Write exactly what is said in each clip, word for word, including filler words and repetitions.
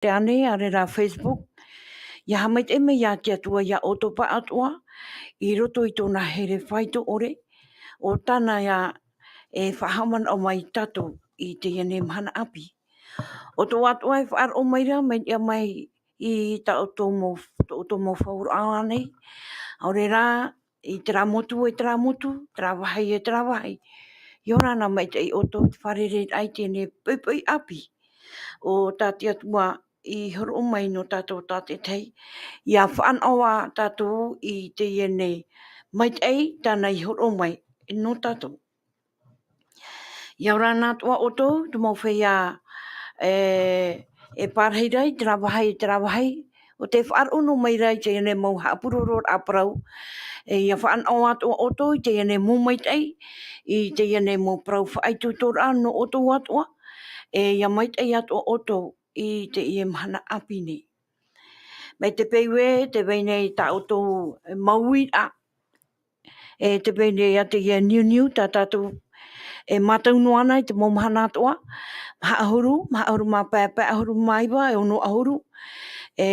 te ane, a reira Facebook, ia haʻamaitaʻi mai ia te Atua ia ʻoutou pāʻatoʻa, i roto i tōna here faito ʻore, ʻo tāna ia e faʻahaʻamanaʻo mai tātou i teie nei mahana ʻāpī. ʻOutou atoʻa e faʻaroʻo mai ra, mai ia mai i tā ʻoutou mau, tō ʻoutou mau fauraʻa nei, ʻaore rā, i terā motu e terā motu, terā vāhi e terā vāhi. Ia ora na maitaʻi ʻoutou i te fārereiraʻa i teie nei poʻipoʻi ʻāpī. ʻO tā te Atua i hōroʻa mai nō tātou tātaʻitahi, ia faʻanaho ā tātou i teie nei maitaʻi tāna i hōroʻa mai nō tātou. Ia ora na atoʻa ʻoutou, te mau feiā, e, e pārahi ra i terā vāhi, terā vāhi, ʻo tē faʻaroʻo noa mai ra i teie nei mau haʻapurororaʻa parau. E, ia faʻanaho atoʻa ʻoutou i teie nei mau maitaʻi, i teie nei mau parau faʻaitoitoraʻa nō ʻoutou atoʻa, e, ia maitaʻi atoʻa ʻoutou i teie mahana ʻāpī nei. Mai te peu ē, tē vai nei tā ʻoutou mau uiraʻa, e tē vai nei ia teie niuniu tā tātou e mātau noa ana i te mau mahana atoʻa, maha ʻahuru, maha ʻahuru mā pae, pae ʻahuru mā iva, e ono ʻahuru, e,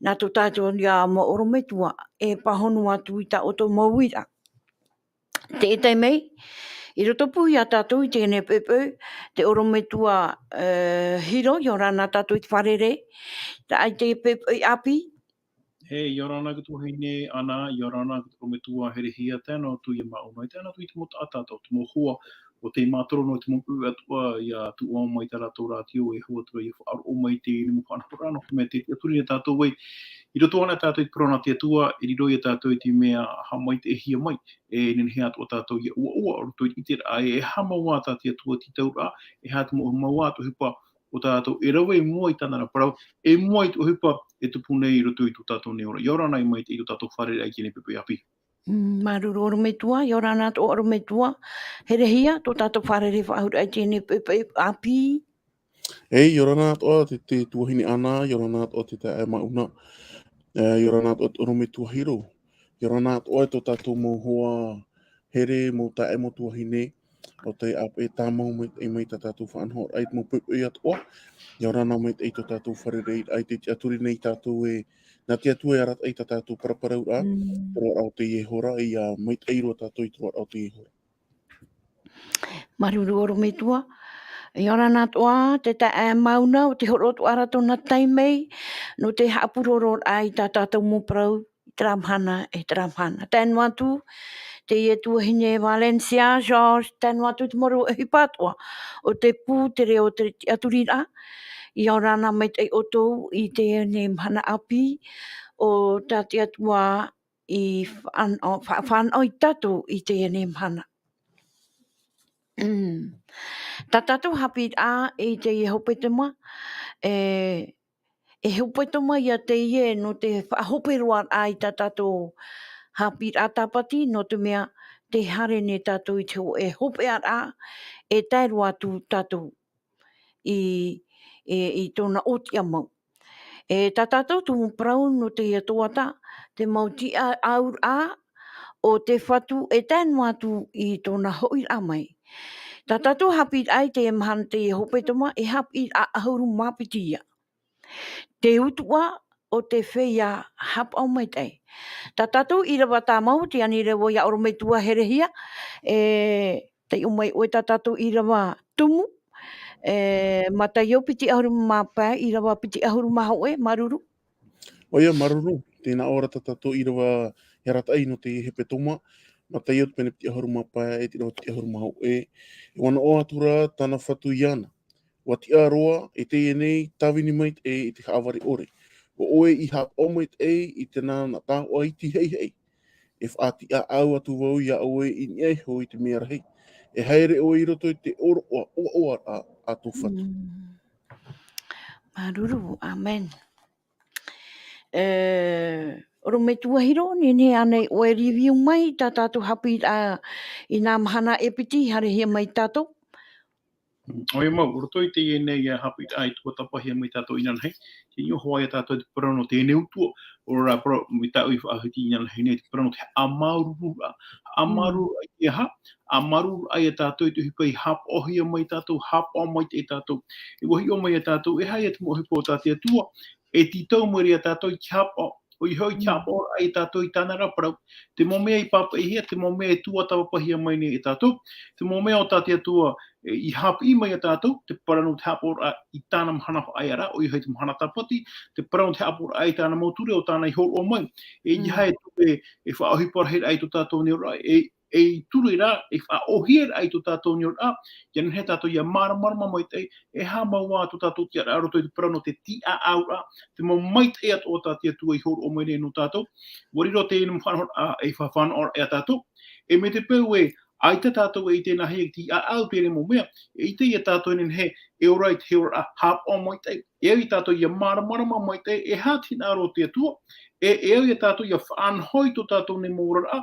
nā tō tātou ia mau ʻorometua, e pāhono atu i tā ʻoutou mau uiraʻa. Tē ʻite mai, i roto pū ia tātou i teie nei poʻipoʻi, te ʻorometua, e, Hiro, ia ora na tātou i te fārerei, terā i te poʻipoʻi ʻāpī, E, ia ora na te tuahine Ana, ia ora na te ʻorometua Herehia, tae noa atu ia Mauna, tae noa atu i te mau taʻata, te mau hoa, ʻo tē mātaro noa i te mau poʻipoʻi atoʻa, ia tuʻu mai tā rātou rātio, e hau atu ra ia faʻaroʻo mai i teie mau faʻanahoraʻa, nō te mea tē tiʻaturi nei tātou ē, i roto anaʻe tātou i te parau nā te Atua, e riro ia tātou i te mea haʻamaitaʻihia mai, e nehenehe atoʻa tātou ia ʻoaʻoa, roto i te ʻiteraʻa, e, e aha mau ā tā te Atua te tauraʻa, e aha te mau, mau ā te ʻohipa, ʻo tātou e rave mua i tāna ra parau, e mua i te ʻohipa e tupu nei i roto i tō tātou nei ora. Ia ora na e maitaʻi i tō tātou fārereiraʻa i teie nei poʻipoʻi ʻāpī. Mm, māuruuru ʻorometua, ia ora na tō ʻorometua Herehia, tō tātou fārerei faʻahou i teie nei poʻipoʻi ʻāpī. E, ia ora na atoʻa te, te tuahine Ana, ia ora na atoʻa te taeaʻe Mauna. E, ia ora na atoʻa te ʻorometua Hiro. Ia ora na atoʻa tō tātou mau hoa here, mau taeaʻe, mau tuahine, ʻo tē ʻāpeʻe tāmau mai, e mai tā tātou faʻanahoraʻa i te mau poʻipoʻi atoʻa. Ia ora na maitaʻi tō tātou fārereiraʻa i te tiʻaturi nei tātou ē, nā te Atua e arataʻi tā tātou paraparauraʻa, Mm. te roaraʻa o teie hora, ia maitaʻi roa tātou i te roaraʻa o teie hora. Māuruuru ʻorometua. Ia ora na atoʻa te taeaʻe Mauna, ʻo tē hōroʻa atoʻa ra tōna taime, nō te haʻapurororaʻa i tā tātou mau parau, i terā mahana, e terā mahana. Tae noa atu, teie tuahine Valencia, George, tae noa atu te mau ʻohipa atoʻa, ʻo te pū, te reo, te tiʻaturiraʻa, ia ora na maitaʻi ʻoutou i teie nei mahana ʻāpī, ʻo tā te Atua i faʻanaho, fa-, faʻanaho ia tātou i teie nei mahana. Mm. Tā tātou haʻapiʻiraʻa i teie hepetoma, e, e hepetoma ia teie nō te faʻahope roa ai tā tātou haʻapiʻiraʻa tāpati, nō te mea tē haere nei tātou i te hō-, e hopeʻaraʻa, e tae roa atu tātou i, e, i tōna ʻōtiʻa mau. E tā tātou tumu parau nō teie tuhaʻa, te mau tiʻaʻauraʻa o te Fatu e tae noa atu i tōna hoʻiraʻa mai. Tā tātou haʻapiʻiraʻa i teie mahana teie hepetoma, e haʻapiʻiraʻa ʻahuru mā piti ia. Te utuʻa o te feiā haʻapaʻo maitaʻi. Tā tātou ʻīrava tāmau, tē ani ra vau ia ʻorometua Herehia, e taiʻo mai ʻoe tā tātou ʻīrava tumu, e, Mataio piti ʻahuru mā pae, ʻīrava piti ʻahuru mā hōʻē, māuruuru. ʻOia, māuruuru, tē nā ʻō ra tā tātou ʻīrava e arataʻi nō te hepetoma, Mataio te pene piti ʻahuru mā pae, e te ʻīrava piti ʻahuru mā hōʻē, e ʻua noʻo atu ra tāna Fatu iāna. ʻUa tiʻa roa, e teie nei, tāvini maitaʻi i te haʻavare ʻore. ʻO ʻoe i haʻapaʻo maitaʻi i te nānā tāhoʻa iti haʻihaʻi. E faʻatiʻaʻau atu vau ia ʻoe i niʻa iho i te mea rahi. E haere ʻoe i roto i te ʻōroʻa ʻoaʻoa a, a tō Fatu. Mm. Māuruuru, amen. E, ʻorometua Hiro, nehenehe ānei ʻoe e review mai tā tātou haʻapiʻiraʻa i nā mahana e piti i haerehia mai tātou? ʻOia mau, roto i teie nei ia haʻapiʻiraʻa i tuatāpapahia mai tātou inanahi, tei niʻa hoʻi ia tātou te parau nō teie nei utuʻa, ʻo rā parau, mai tāʻu i faʻaʻite inanahi nei, te parau nō te haʻamāuruururaʻa. Haʻamāuruururaʻa i te aha, haʻamāuruururaʻa ia tātou i te ʻohipa i haʻapaʻohia mai tātou, haʻapaʻo maitaʻi tātou. E ʻua hiʻo mai ia tātou, e aha ia te mau ʻohipa o tā te Atua, e tītau mai ra ia tātou i te haʻapaʻo, ʻoia hoʻi te haʻapaʻoraʻa ia tātou i tāna ra parau. Te mau mea i pāpaʻihia, te mau mea e tuatāpapahia mai nei e tātou, te mau mea o tā te Atua, e, i haʻapiʻi mai ia tātou, te parau nō te haʻapaʻoraʻa i tāna mahana faʻaearaʻa, ʻoia hoʻi te mahana tāpati, te parau nō te haʻapaʻoraʻa i tāna mau ture ʻo tāna i hōroʻa mai. E, i aha e ture, e faʻaʻohipa rahiraʻa i tō tātou neoraʻa, e, e ture rā, e faʻaʻohie rā i tō tātou neoraʻa, ia nehenehe tātou ia māramarama maitaʻi, e aha mau ā tō tātou tiʻaraʻa roto i te parau nō te tīʻāʻauraʻa, te mau maitaʻi atoʻa tā te Atua i hōroʻa mai nei nō tātou, ʻua riro teie mau faʻanahoraʻa, e faʻanahoraʻa ia tātou, e mai te peu e, ʻaita tātou e ʻite nāhea e tīʻāʻau teie mau mea, e ʻite ia tātou e nehenehe, e ora i te, e ora, haʻapaʻo maitaʻi, e au ia tātou ia māramarama maitaʻi, e aha te hinaʻaro o te Atua, e, e au ia tātou ia faʻanaho i tō tātou nei mau oraraʻa,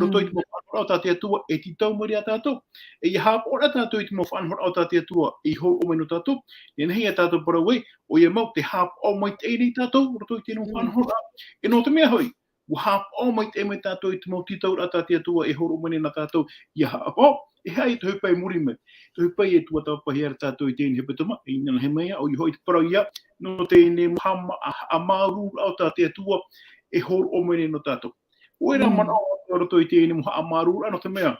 roto i te mau faʻanahoraʻa o tā te Atua, e tītau mai ra ia tātou. E ia haʻapaʻo ra tātou i te mau faʻanahoraʻa o tā te Atua, i hōroʻa mai nō tātou, e nehenehe ia tātou parau ē, ʻoia mau te haʻapaʻo maitaʻi nei tātou, roto i teie nei mau faʻanahoraʻa. E nō te mea hoʻi, ʻua haʻapaʻo maitaʻi mai tātou i te mau tītauraʻa tā te Atua e hōroʻa mai nei nā tātou ia haʻapaʻo, e aha ia te ʻohipa i muri mai. Te ʻohipa e tuatāpapahia ra tātou i teie nei hepetoma, e inanahi mai ā, ʻoia hoʻi te parau ia, nō teie nei haʻama-, haʻamāuruururaʻa o tā te Atua e hōroʻa mai nei nō tātou. ʻOia rā manaʻo atoʻa roto i teie nei mau haʻamāuruururaʻa nō te mea,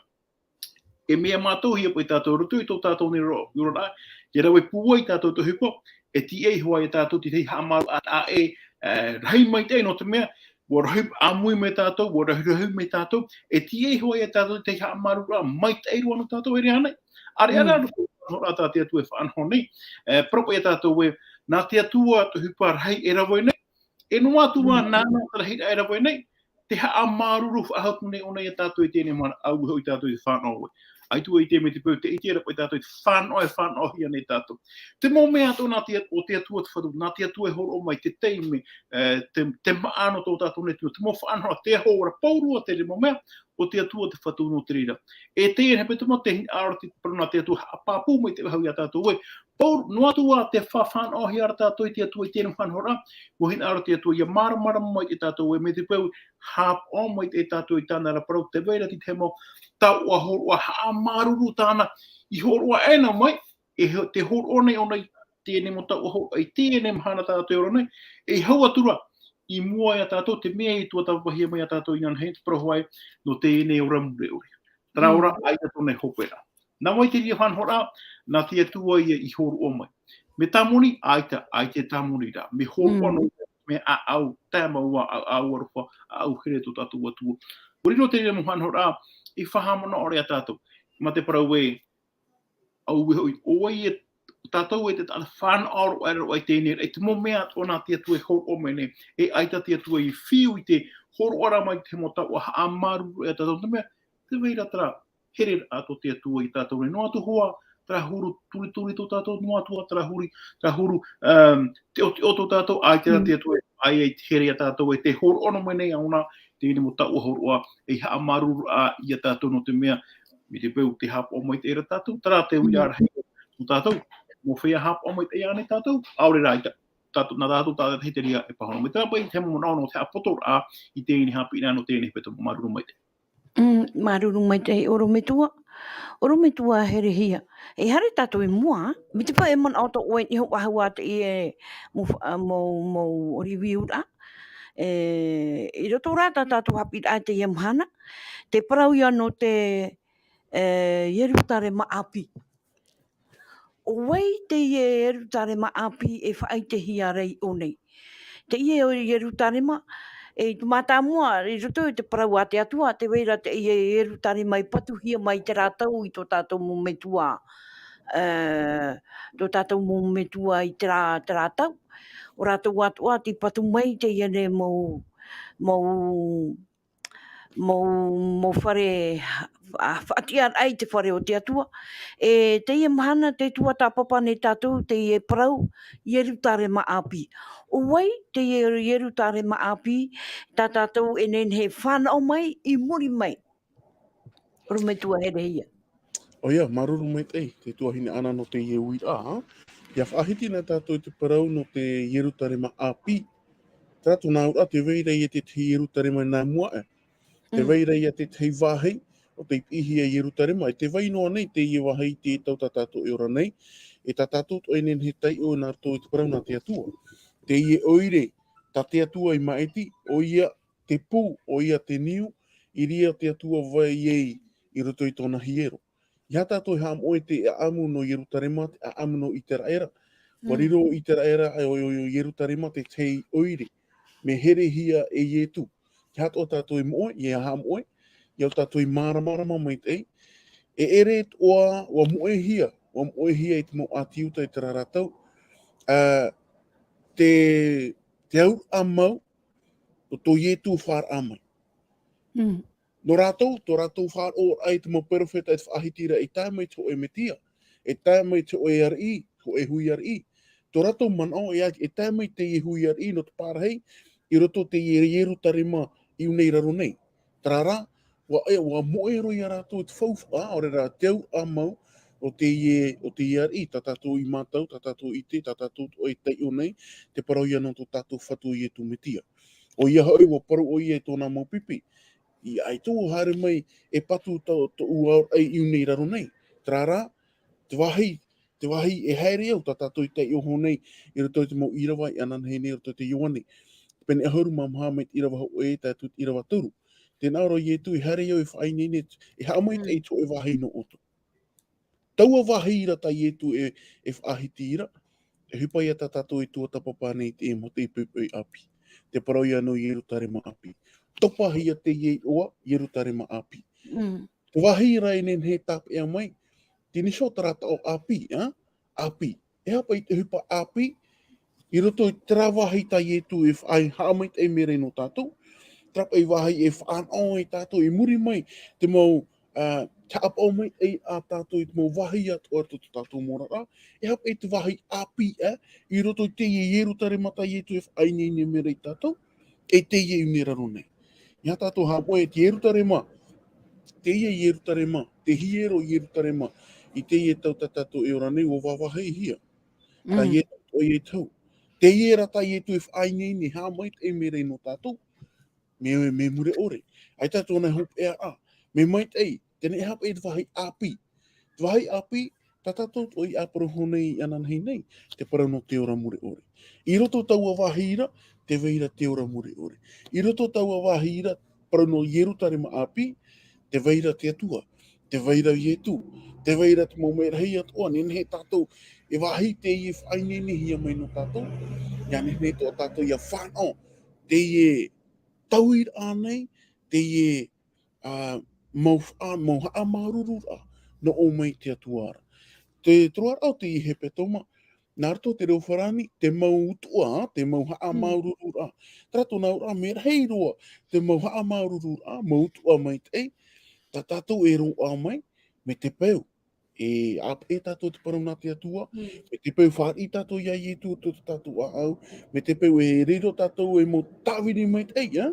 e mea mātauhia paʻi tātou roto i tō tātou nei ro-, oraraʻa, ia rave pūai tātou te ʻohipa, e tīaʻi hoʻi ia tātou te tahi haʻamāuruururaʻa ē, e, rahi maitaʻi nō te mea, ʻua rahi ʻāmui mai tātou, ʻua rahirahi mai tātou, e tīaʻi hoʻi ia tātou te tahi haʻamāuruururaʻa maitaʻi roa nō tātou, e rave ānei. ʻĀreʻa rā roto i te faʻanahoraʻa tā te Atua e faʻanaho nei, e, parau paʻi ia tātou ē, nā te Atua te ʻohipa rahi e rave nei, e noa atu ā nāna te rahiraʻa e rave nei, te haʻamāuruuru faʻahou nei ʻōna ia tātou i teie nei mahana, ʻaore hoʻi tātou i te fānaʻo ē. ʻAita e ʻite mai te peu te ʻite ra paʻi tātou i te fānaʻo e fānaʻohia nei tātou. Te mau mea atoʻa nā te, o te Atua te Fatu, nā te Atua e hōroʻa mai te taime, e, te, te māʻa nō tō tātou nei Atua, te mau faʻanahoraʻa, te aho ora pauroa te mau mea, o te Atua te Fatu nō te reira. E teie nei hepetoma te hinaʻaro te parau nā te Atua haʻapāpū mai te vāhi ia tātou ē, Pau-, noa atu ā te fa-, fānaʻohia ra tātou i te Atua i teie nei faʻanahoraʻa, ʻua hinaʻaro te Atua ia māramarama mai ia tātou ē, mai te peu, haʻapaʻo maitaʻi tātou i tāna ra parau, tē vai ra te tahi mau taoʻa hōroʻa haʻamāuruuru tāna i hōroʻa aʻena mai, e ho-, tē hōroʻa nei ʻōna i teie nei mau taoʻa hōroʻa, i teie nei mahana tātou e ora nei, e hau atu ra, i mua ia tātou, te mea e tuatāpapahia mai ia tātou inanahi, te parau hoʻi, nō teie nei ora mure ʻore. Terā ora, ʻaita tōna hope ra. Nā vai te reira faʻanahoraʻa, nā te Atua ïa i hōroʻa mai. Mea tāmoni, ʻaita, ʻaita e tāmoni ra. Mea hōroʻa noa, mea ʻāʻau, tae mau ā, ʻāʻau aroha, ʻāʻau here tō tātou Atua. ʻUa riro te reira mau faʻanahoraʻa, i faʻahaʻamanaʻo ra ia tātou. Mā te parau ē, ʻaore hoʻi, ʻo vai e tātou e te taʻata fānaʻo roa, roa i teie nei, e te mau mea atoʻa nā te Atua e hōroʻa mai nei, e ʻaita te Atua i fiu i te hōroʻa ra mai te mau taoʻa haʻamāuruuru ia tātou te mea, tē vai ra terā hereraʻa tō te Atua ia tātou nei. Noa atu hoʻi, terā huru turituri tō tātou, noa atu hoʻi, terā huru, terā huru, um, teʻoteʻo tō tātou, ʻaita rā te Atua, ʻaita e here ia tātou, e tē hōroʻa noa mai nei ʻōna, teie nei mau taoʻa hōroʻa, e haʻamāuruuru ia tātou nō te mea, mai te peu tē haʻapaʻo maitaʻi ra tātou, terā te uiraʻa rahi nō tātou, mau feiā haʻapaʻo maitaʻi ānei tātou, ʻaore rā ʻaita, tātou, nā tātou tātaʻitahi te reira e pāhono mai. Terā paʻi te manaʻo nō te haʻapotoraʻa i teie nei haʻapiʻiraʻa nō teie nei hepetoma. Māuruuru maitaʻi. Mm, māuruuru maitaʻi, ʻorometua. ʻOrometua herehia. E haere tātou i mua, mai te peu e manaʻo atoʻa ʻoe i niʻa iho ā teie mau fa-, mau, mau riviuraʻa. E, i roto rā tā tātou haʻapiʻiraʻa i teie mahana, te parau ïa nō te, e, Ierutarema ʻāpī. ʻO vai teie Ierutarema ʻāpī e faʻaʻitehia ra iʻō nei? Teie Ierutarema, e, i te mātāmua, i roto i te parau a te Atua, tē vai ra teie Ierutarema i patuhia mai terā tau i tō tātou mau metua, e, tō tātou mau metua i terā, terā tau. ʻO rātou atoʻa tei patu mai teie nei mau, mau, mau, mau fare, a, faʻatiʻaraʻa i te fare o te Atua. E teie mahana tē tuatāpapa nei tātou teie parau Ierutarema ʻāpī. ʻO vai teie Ierutarema ʻāpī, tā tātou e nehenehe e fānaʻo mai i muri mai? ʻOrometua herehia. ʻOia, māuruuru maitaʻi, te tuahine Ana nō teie uiraʻa, ā? ʻIa faʻahiti na tātou i te parau nō te Ierutarema ʻāpī. Terā tōna auraʻa, tē vai ra ia te tahi Ierutarema nā mua aʻe. Tē Mm. vai ra ia te tahi vāhi, ʻo tei piʻihia Ierutarema, e tē vai noa nei teie vāhi i te tau tā tātou e ora nei, e tā tātou atoʻa e nehenehe e taiʻo nā roto i te parau nā te Atua. Teie ʻoire, tā te Atua i māʻiti, ʻoia te pū, ʻoia te niu, i reira te Atua vai ai i roto i tōna hiero. ʻEiaha tātou e haʻamoʻe te ʻaʻamu nō Ierutarema, te ʻaʻamu nō Iteraera. Ua Mm. riro ʻo Iteraera, ʻo, ʻo, ʻo Ierutarema te tahi ʻoire. Mea herehia e Ietu. ʻEiaha atoʻa tātou e moʻe, ʻeiaha e moʻe, ʻeiaha tātou e māramarama maitaʻi. E ʻere atoʻa, ʻua moʻehia, ʻua moʻehia e te mau ʻāti Iuta i terā ra tau. Ā, te, te auraʻa mau, o tō Ietu fāraʻa mai. Mm. Nō rātou, tō rātou faʻaroʻoraʻa i te mau perofeta e faʻahiti ra, e tae mai te hōʻē Metia, e tae mai te hōʻē ariʻi, hōʻē hui ariʻi. Tō rātou manaʻo e, e tae mai teie hui ariʻi nō te parahi, i roto teie Ierutarema i ʻō nei raro nei. Terā rā, ʻua, e, ʻua moʻe roa ia rātou i te faufaʻa, ʻaore rā te auraʻa mau o teie, o teie ariʻi, tā tātou i mātau, tā tātou i ʻite, tā tātou atoʻa e taiʻo nei, te parau ïa nō tō tātou Fatu ʻo Ietu Metia. ʻOia hoʻi, ʻua parau ʻoia i tōna mau pipi. ʻIa ʻaita ʻua haere mai e patu tō, tōʻu auraʻa i ʻō nei raro nei. Terā rā, te vāhi, te vāhi e haere au, tā tātou i taiʻo iho nei, i roto i te mau ʻīrava i ananahi nei, i roto i te Ioane. Pene ʻahuru mā maha mai te ʻīrava hōʻē, tae atu i te ʻīrava toru. Tē nā ʻō ra ʻo Ietu, e haere au e faʻaineine, e haʻamaitaʻi Mm. i te hōʻē vāhi nō ʻoutou. Taua vāhi ra tā Ietu e, e faʻahiti ra, e ʻohipa ïa tā tātou e tuatāpapa nei i teie mau poʻipoʻi ʻāpī. Te parau ïa nō Ierutarema ʻāpī. Topahia teie iʻoa, Ierutarema ʻāpī. Mm. Te vāhi ra e nehenehe e tāpeʻa mai, tē nī sō terā taʻo ʻāpī, ā? ʻĀpī. E aha paʻi te ʻohipa ʻāpī, i roto i terā vāhi tā Ietu e faʻa-, haʻamaitaʻi mai ra nō tātou, terā paʻi vāhi e faʻanaho ai tātou i muri mai te mau, ā, haʻapaʻo maitaʻi ā tātou i te mau vāhi atoʻa o tō tātou mau oraraʻa, e aha paʻi te vāhi ʻāpī, ā, i roto i teie Ierutarema tā Ietu e faʻaineine mai ra ia tātou, e teie i ʻō nei raro nei. ʻEiaha tātou e haʻamoʻe te Ierutarema, teie Ierutarema, te hiero Ierutarema, i teie tau tā tātou e ora nei, ʻua vāvāhihia. Ka Mm. Ietu, ʻoia te hau. Teie rā tā Ietu e faʻaineine, haʻamaitaʻi mai ra nō tātou. Mea, mea mure ʻore. ʻAita tōna hopeʻa, ā. Mea maitaʻi, teie e aha paʻi te vāhi ʻāpī. Te vāhi ʻāpī, tā tātou atoʻa i ʻāparau iho nei i ananahi nei, te parau nō te ora mure ʻore. I roto taua vāhi ra, tē vai ra te ora mure ʻore. I roto taua vāhi ra, parau nō Ierutarema ʻāpī, tē vai ra te Atua, tē vai ra Ietu, tē vai ra te mau merahi atoʻa, nehenehe tātou, e vāhi teie e faʻaineinehia mai nō tātou, ʻia nehenehe atoʻa tātou ʻia fānaʻo, teie tauiraʻa nei, teie, ā, mau fa-, mau haʻamāuruururaʻa, nō ʻō mai te Atua ra. Te turuaraʻa o teie hepetoma, nā roto te reo farāni, te mau utuʻa, te mau haʻamāuruururaʻa. Terā tōna auraʻa, mea rahi roa, te mau haʻamāuruururaʻa, mau utuʻa maitaʻi, tā tātou e roaʻa mai, mai te peu. E ʻāpeʻe tātou te parau nā te Atua, Mm. mai te peu fāriʻi tātou iā Ietu tō tātou ʻāʻau, mai te peu e riro tātou e mau tāvini maitaʻi, ā?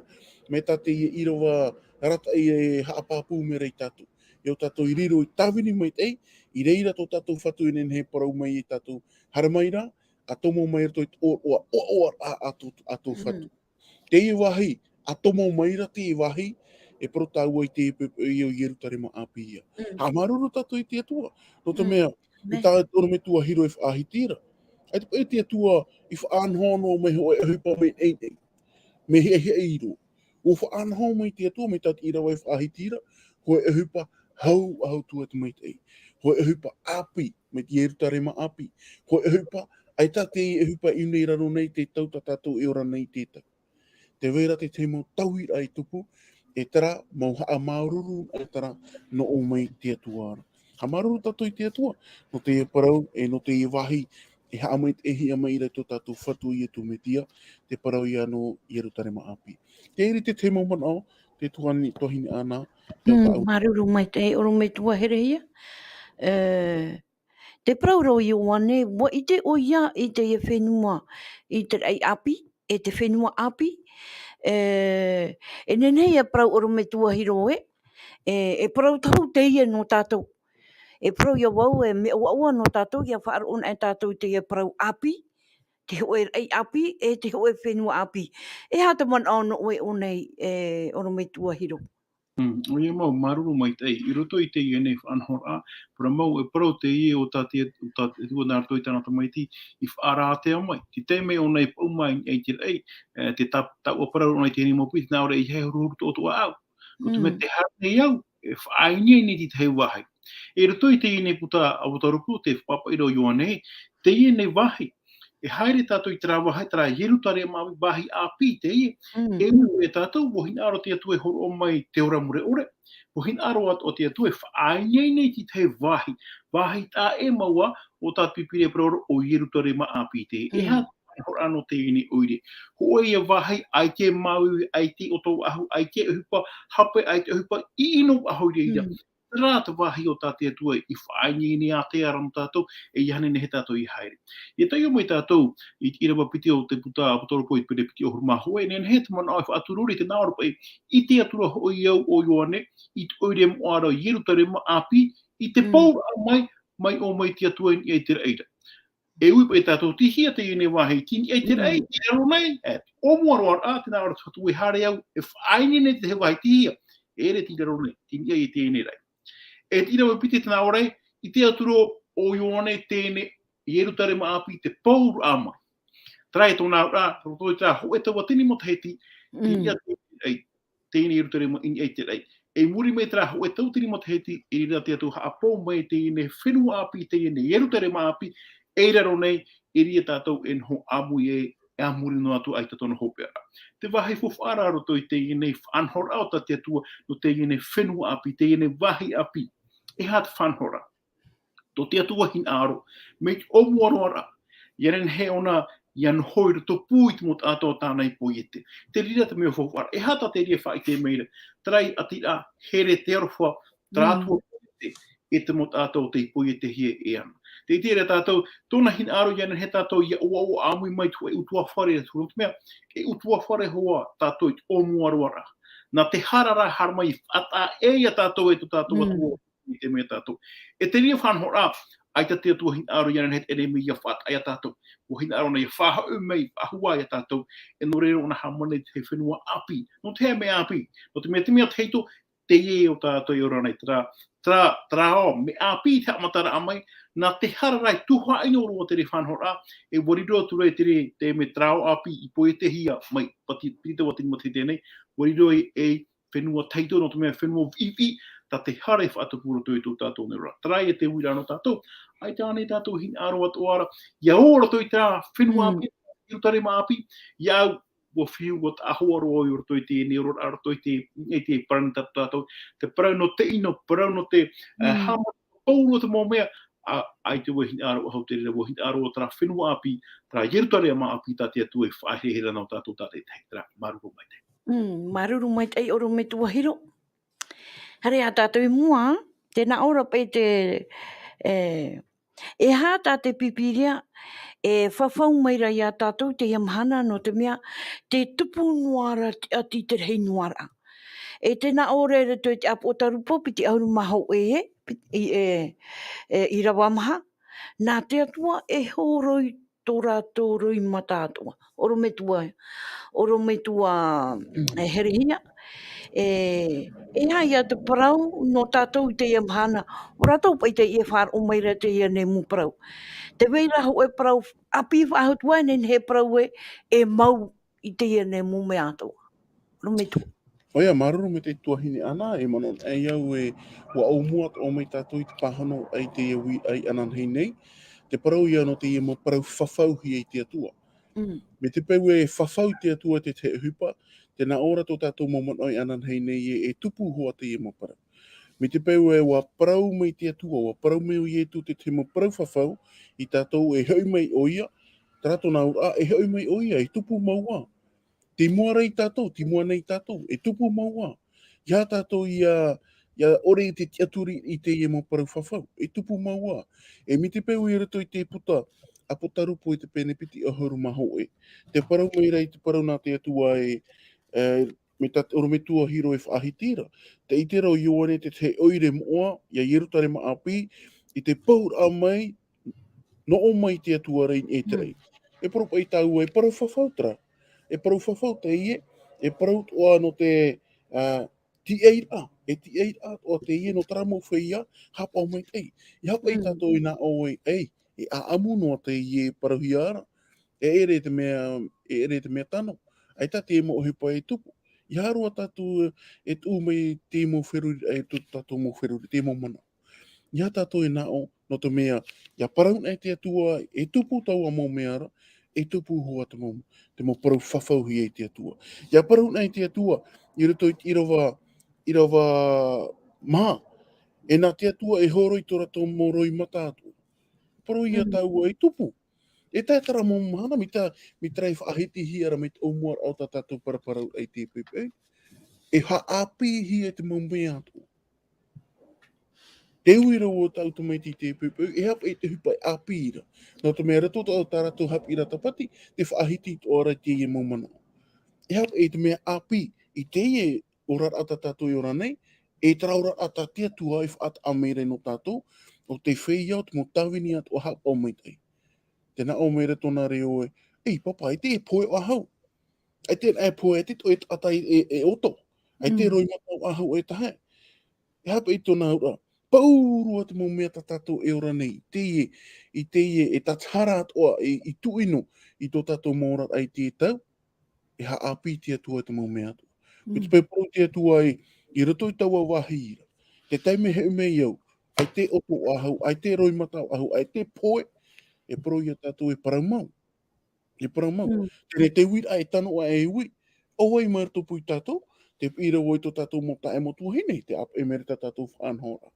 Mai tā teie ʻīrava arataʻi e haʻapāpū mai ra ia tātou. ʻIa tātou i riro i tāvini maitaʻi, i reira tō tātou Fatu e nehenehe e parau mai ia tātou, haere mai ra, ʻa tomo mai roto i te ʻōroʻa, ʻoaʻoa, ʻa, ʻa tō, ʻa tō Mm. Fatu. Teie vāhi, ʻa tomo mai ra teie vāhi, e parau tāua i te poʻipoʻi o Ierutarema ʻāpī ïa. Mm. Haʻamāuruuru tātou i te Atua. Nō te Mm. mea, Amen. i tā te ʻorometua Hiro e faʻahiti ra. ʻAita paʻi te Atua i faʻanaho noa mai hōʻē ʻohipa mea nainai. Mea hiʻahiʻa roa. ʻUa faʻanaho mai te Atua mai tā te ʻīrava e faʻahiti ra. Hōʻē ʻohipa hau, hau atu atu maitaʻi. Hōʻē ʻohipa ʻāpī, mai te Ierutarema ʻāpī. Hōʻē ʻohipa, ʻaita teie ʻohipa i ʻō nei raro nei te tau tā tātou e ora nei te tau. Tē vai ra te tahi mau tauiraʻa i tupu, e terā mau haʻamāuruuru, e terā nō ʻō mai te Atua ra. Haʻamāuruuru tātou i te Atua, nō teie parau, e nō teie vāhi, e haʻamaitaʻihia mai ra tō tātou Fatu ʻo Ietu Metia, te parau ïa nō Ierutarema ʻāpī. Tē ʻere i te tahi mau manaʻo, te tuahine, tuahine Ana, ʻia Mm, tāʻu. Māuruuru maitaʻi, ʻorometua herehia. E, te parau ra ʻo Ioane, ʻua ʻite ʻoia i teie fenua, i te raʻi ʻāpī, e te fenua ʻāpī, e, e nehenehe ʻia parau ʻorometua Hiro ē, e, e parau tohu teie nō tātou. E parau ia vau, e mea ʻoaʻoa nō tātou, ʻia faʻaroʻo anaʻe tātou i teie parau ʻāpī, te hōʻē raʻi ʻāpī, e te hōʻē fenua ʻāpī. E aha te manaʻo nō ʻoe i ʻō nei, e ʻorometua Hiro? Mm, ʻoia mau, māuruuru maitaʻi. I roto i teie nei faʻanahoraʻa, parau mau, e parau teie o tā te, o tā te Atua nā roto i tāna tamaiti, i faʻarātea mai. Te taime ʻōna i paʻuma i te raʻi, e, te tā-, taua parau ʻōna i teie nei mau piti, nā ʻō ra, ʻeiaha e huru-, huruhuru atoʻa au. Nō te mea, mm, tē haere nei au, e faʻaineine i te tahi vāhi. I roto i teie nei puta Apotarupo, te faʻaʻite ra ʻo Ioane, teie nei vāhi, e haere tātou i terā vāhi, terā Ierutarema vāhi ʻāpī teie. Mm. E ui ia tātou, ʻua hinaʻaro te Atua e hōroʻa mai te ora mure ʻore, ʻua hinaʻaro atoʻa te Atua e faʻaineine i te tahi vāhi, vāhi taʻa ʻē mau ā, ʻo tā te Pīpīria e parau ra ʻo Ierutarema ʻāpī teie. E aha, mm, te faʻanahoraʻa nō teie nei ʻoire? Hōʻē ia vāhi, ʻaita e māuiui, ʻaita e ʻoto faʻahou, ʻaita e ʻohipa hape, ʻaita e ʻohipa ʻino faʻahou i reira. Mm. Terā te vāhi o tā te Atua i faʻaineine ātea ra nō tātou, e ʻeiaha nehenehe tātou i haere. ʻIa taiʻo mai tātou i, i te ʻīrava piti o te puta Apotarupo i te pene piti ʻahuru mā hōʻē, e nehenehe te manaʻo e faʻaturu ra i te nā ʻō ra paʻi, ʻite atu ra hoʻi au ʻo Ioane, i te ʻoire moʻa ra o Ierutarema ʻāpī, i te, mm, pouraʻa mai, mai ʻō mai te Atua i niʻa i te raʻi ra. E ui paʻi tātou, tei hea teie nei vāhi, tei niʻa i te raʻi, mm, tei raro nei, e, ʻōmua roa ra, tē nā ʻō ra te Fatu, e haere au, e faʻaineine i te vāhi, tei hea, e ʻere tei raro nei, tei niʻa i teie nei raʻi. E te ʻīrava piti tē nā ʻō ra, ʻite atu ra ʻo Ioane teie nei Ierutarema ʻāpī, te pouraʻa mai. Terā e tōna auraʻa, roto i terā hōʻē tauatini matahiti, tei, mm, niʻa i te raʻi. Teie nei Ierutarema i niʻa i te raʻi. I muri mai terā hōʻē tauatini matahiti, i reira te Atua e haʻapou mai i teie nei fenua ʻāpī, teie nei Ierutarema ʻāpī, e raro nei, i reira tātou e noho ʻāmui ai, e a muri noa atu ai i tōna hopeʻa ra. Te vāhi faufaʻa ra roto i teie nei faʻanahoraʻa o tā te Atua, nō teie nei fenua ʻāpī, teie nei vāhi ʻāpī. E aha te faʻanahoraʻa? Tō te Atua hinaʻaro, mai te ʻōmua roa ra, ʻia nehenehe ʻōna ʻia noho i roto pū i te mau taʻata o tāna i poiete. Te reira te mea faufaʻa ra, e aha tā te reira e faʻaʻite mai ra, terā ʻati ra, here te aroha, terā, mm, atu ā poiete, e te mau taʻata o tei poietehia e ana. Tē ʻite ra tātou, tōna hinaʻaro ʻia nehenehe tātou ʻia ʻoaʻoa ʻāmui mai te hōʻē ʻutuāfare, nō te mea, e ʻutuāfare hoʻi tātou i te ʻōmua roa ra. Nā te hara ra e haere mai, faʻataʻa ia tātou e tō tātou, mm, Atua, i te mea tātou. E te reira faʻanahoraʻa, ʻaita te Atua hinaʻaro ʻia nehenehe e ʻere mai ʻia faʻataʻa ia tātou. ʻUa hinaʻaro ʻōna ʻia faʻahoʻi mai, faʻahou ia tātou, e nō reira ʻōna e hāmani i te fenua ʻāpī. Nō te aha e mea ʻāpī? Nō te mea, te mea tahito, teie o tātou e ora nei, terā, terā, terā ao, mea ʻāpī te haʻamataraʻa mai, nā te hara ra e tuhaʻa ʻino roa te reira faʻanahoraʻa, e ʻua riro atu ra i te reira, te mea terā ao ʻāpī i poietehia mai, piti, piti tauatini matahiti nei, ʻua riro e, e fenua tahito, nō te mea fenua viʻiviʻi, tā te hara e faʻatupu roto i tō tātou nei oraraʻa. Terā ia te uiraʻa nō tātou, ʻaita ānei tātou hinaʻaro atoʻa ra, ʻia ō roto i terā fenua, mm, ʻāpī, Ierutarema ʻāpī, ʻia au, ʻua fiu, ʻua taʻahoa roa au i roto i teie nei oraraʻa, roto i te, i te parani tā tātou, te parau nō te ʻino, parau nō te, eh, mm, hāmani, pauroa te mau mea, ā, ʻaita vau e hinaʻaro faʻahou i te reira, ʻua hinaʻaro terā fenua ʻāpī, terā Ierutarema ʻāpī tā te Atua e faʻaherehere ana nō tātou tātaʻitahi, terā, māuruuru maitaʻi. Mm, māuruuru maitaʻi ʻorometua Hiro. Haere ā tātou i mua, tē nā ʻō ra paʻi te, e, e aha tā te Pīpīria e fafau mai ra ia tātou i teie mahana, nō te mea, tē tupu noa ra te ʻati i te rahi noa ra. E tē nā ʻō ra i roto i te Apotarupo piti ʻahuru mā hōʻē, piti, e, e, ʻīrava maha, nā te Atua e hōroi tō rātou roimata atoʻa. ʻOrometua, ʻorometua, mm, e Herehia. E, e aha ia te parau nō tātou i teie mahana, ʻo rātou paʻi teie e faʻaroʻo mai ra teie nei mau parau. Tē vai ra hōʻē parau ʻāpī faʻahou atu ā, e nehenehe e parau ē, e mau i teie nei mau mea atoʻa. ʻOrometua. ʻOia, māuruuru maitaʻi tuahine Ana, e manaʻo anaʻe au ē, ʻua ʻōmua atoʻa mai tātou i te pāhonoraʻa i teie uiraʻa ananahi nei, te parau ia nō teie mau parau fafauhia e te Atua. Mm. Mai te peu e fafau te Atua i te tahi ʻohipa, tē nā ʻō ra tō tātou mau manaʻo ananahi nei ē, e tupu hoʻi teie mau parau. Mai te peu ē ʻua parau mai te Atua, ʻua parau mai ʻo Ietu te tahi mau parau fafau ia tātou, e hoʻi mai ʻoia, terā tōna auraʻa, e hoʻi mai ʻoia, e tupu mau ā. Tei mua ra ia tātou, tei mua nei ia tātou, e tupu mau ā. ʻEiaha tātou ʻia, ʻia ʻore i te tiʻaturi i teie mau parau fafau, e tupu mau ā. E mai te peu i roto i te puta Apotarupo i te pene piti ʻahuru mā hōʻē, tē parau mai ra i te parau nā te Atua ē, e, mai tā te ʻorometua Hiro e faʻahiti ra. Tē ʻite ra ʻo Ioane te tahi ʻoire moʻa ia Ierutarema ʻāpī, i te pauraʻa mai, nō ʻō mai te Atua ra i niʻa i te raʻi. E parau paʻi tāua, e parau fafau terā. E parau fafau teie, e parau atoʻa nō te, ā, tiʻairaʻa, e tiʻairaʻa atoʻa teie nō terā mau feiā haʻapaʻo maitaʻi. ʻIa haʻapaʻo tātou i nā ʻō ē, ʻei, e ʻāʻamu noa teie e parauhia ra. E ʻere te mea, e ʻere te mea tano. ʻAita te mau ʻohipa e tupu. ʻEiaha roa tātou e tuʻu mai te mau feruriraʻa i tō tātou mau feruri, te mau manaʻo. ʻEiaha tātou e nā ʻō, nō te mea, ʻia parau na e te Atua, e tupu taua mau mea ra, e tupu hoʻi te mau, te mau parau fafauhia e te Atua. ʻIa parau na e te Atua, i roto i te ʻīrava, ʻīrava maha, e nā te Atua e hōroi tō rātou mau roimata atoʻa. Parau ia tāua e tupu. E tae terā mau mahana, mai tā, mai terā i faʻahitihia ra mai te ʻōmuaraʻa o tā tātou paraparau i te poʻipoʻi. E haʻapiʻihia te mau mea atoʻa. Te ui ra ʻo tātou tamaiti i te poʻipoʻi, e haʻapaʻo i te ʻohipa e ʻāpī ra. Nō te mea roto tā, tā rātou haʻapiʻiraʻa tāpati, te faʻahiti atoʻa ra i teie mau manaʻo. E haʻapaʻo i te mea ʻāpī, i teie oraraʻa tā tātou e ora nei, e terā oraraʻa tā te Atua e faʻataʻa mai ra nō tātou, ʻo te feiā, ʻo te mau tāvini atoʻa haʻapaʻo maitaʻi. Tē nā ʻō mai ra tōna reo ē, ʻei, papa, ʻaita e pohe ʻāhau. ʻAita e pohe, ʻaita e taʻata e, e, e ʻoto. ʻAita e roimata ʻāhau e tahe. E haʻapaʻo i tōna auraʻa. Pauroa te mau mea tā tātou e ora nei. I teie, i teie, e tātahara atoʻa, e, i tuʻino, i tō tātou mau oraraʻa i te tau. E haʻapiʻi te Atua i te mau mea atoʻa. Mai te parau te Atua ē, i roto i taua vāhi ra. Te taime e hoʻi mai au, ʻaita e ʻoto ʻāhau, ʻaita e roimata ʻāhau, ʻaita e pohe, e parau ia tātou e parau mau. E parau mau. Terā te uiraʻa e tano aʻe e ui. ʻO vai mai roto pū ia tātou, te piʻi ra vau i tō tātou mau taeaʻe mau tuahine, tē ʻāpeʻe mai ra tā tātou faʻanahoraʻa.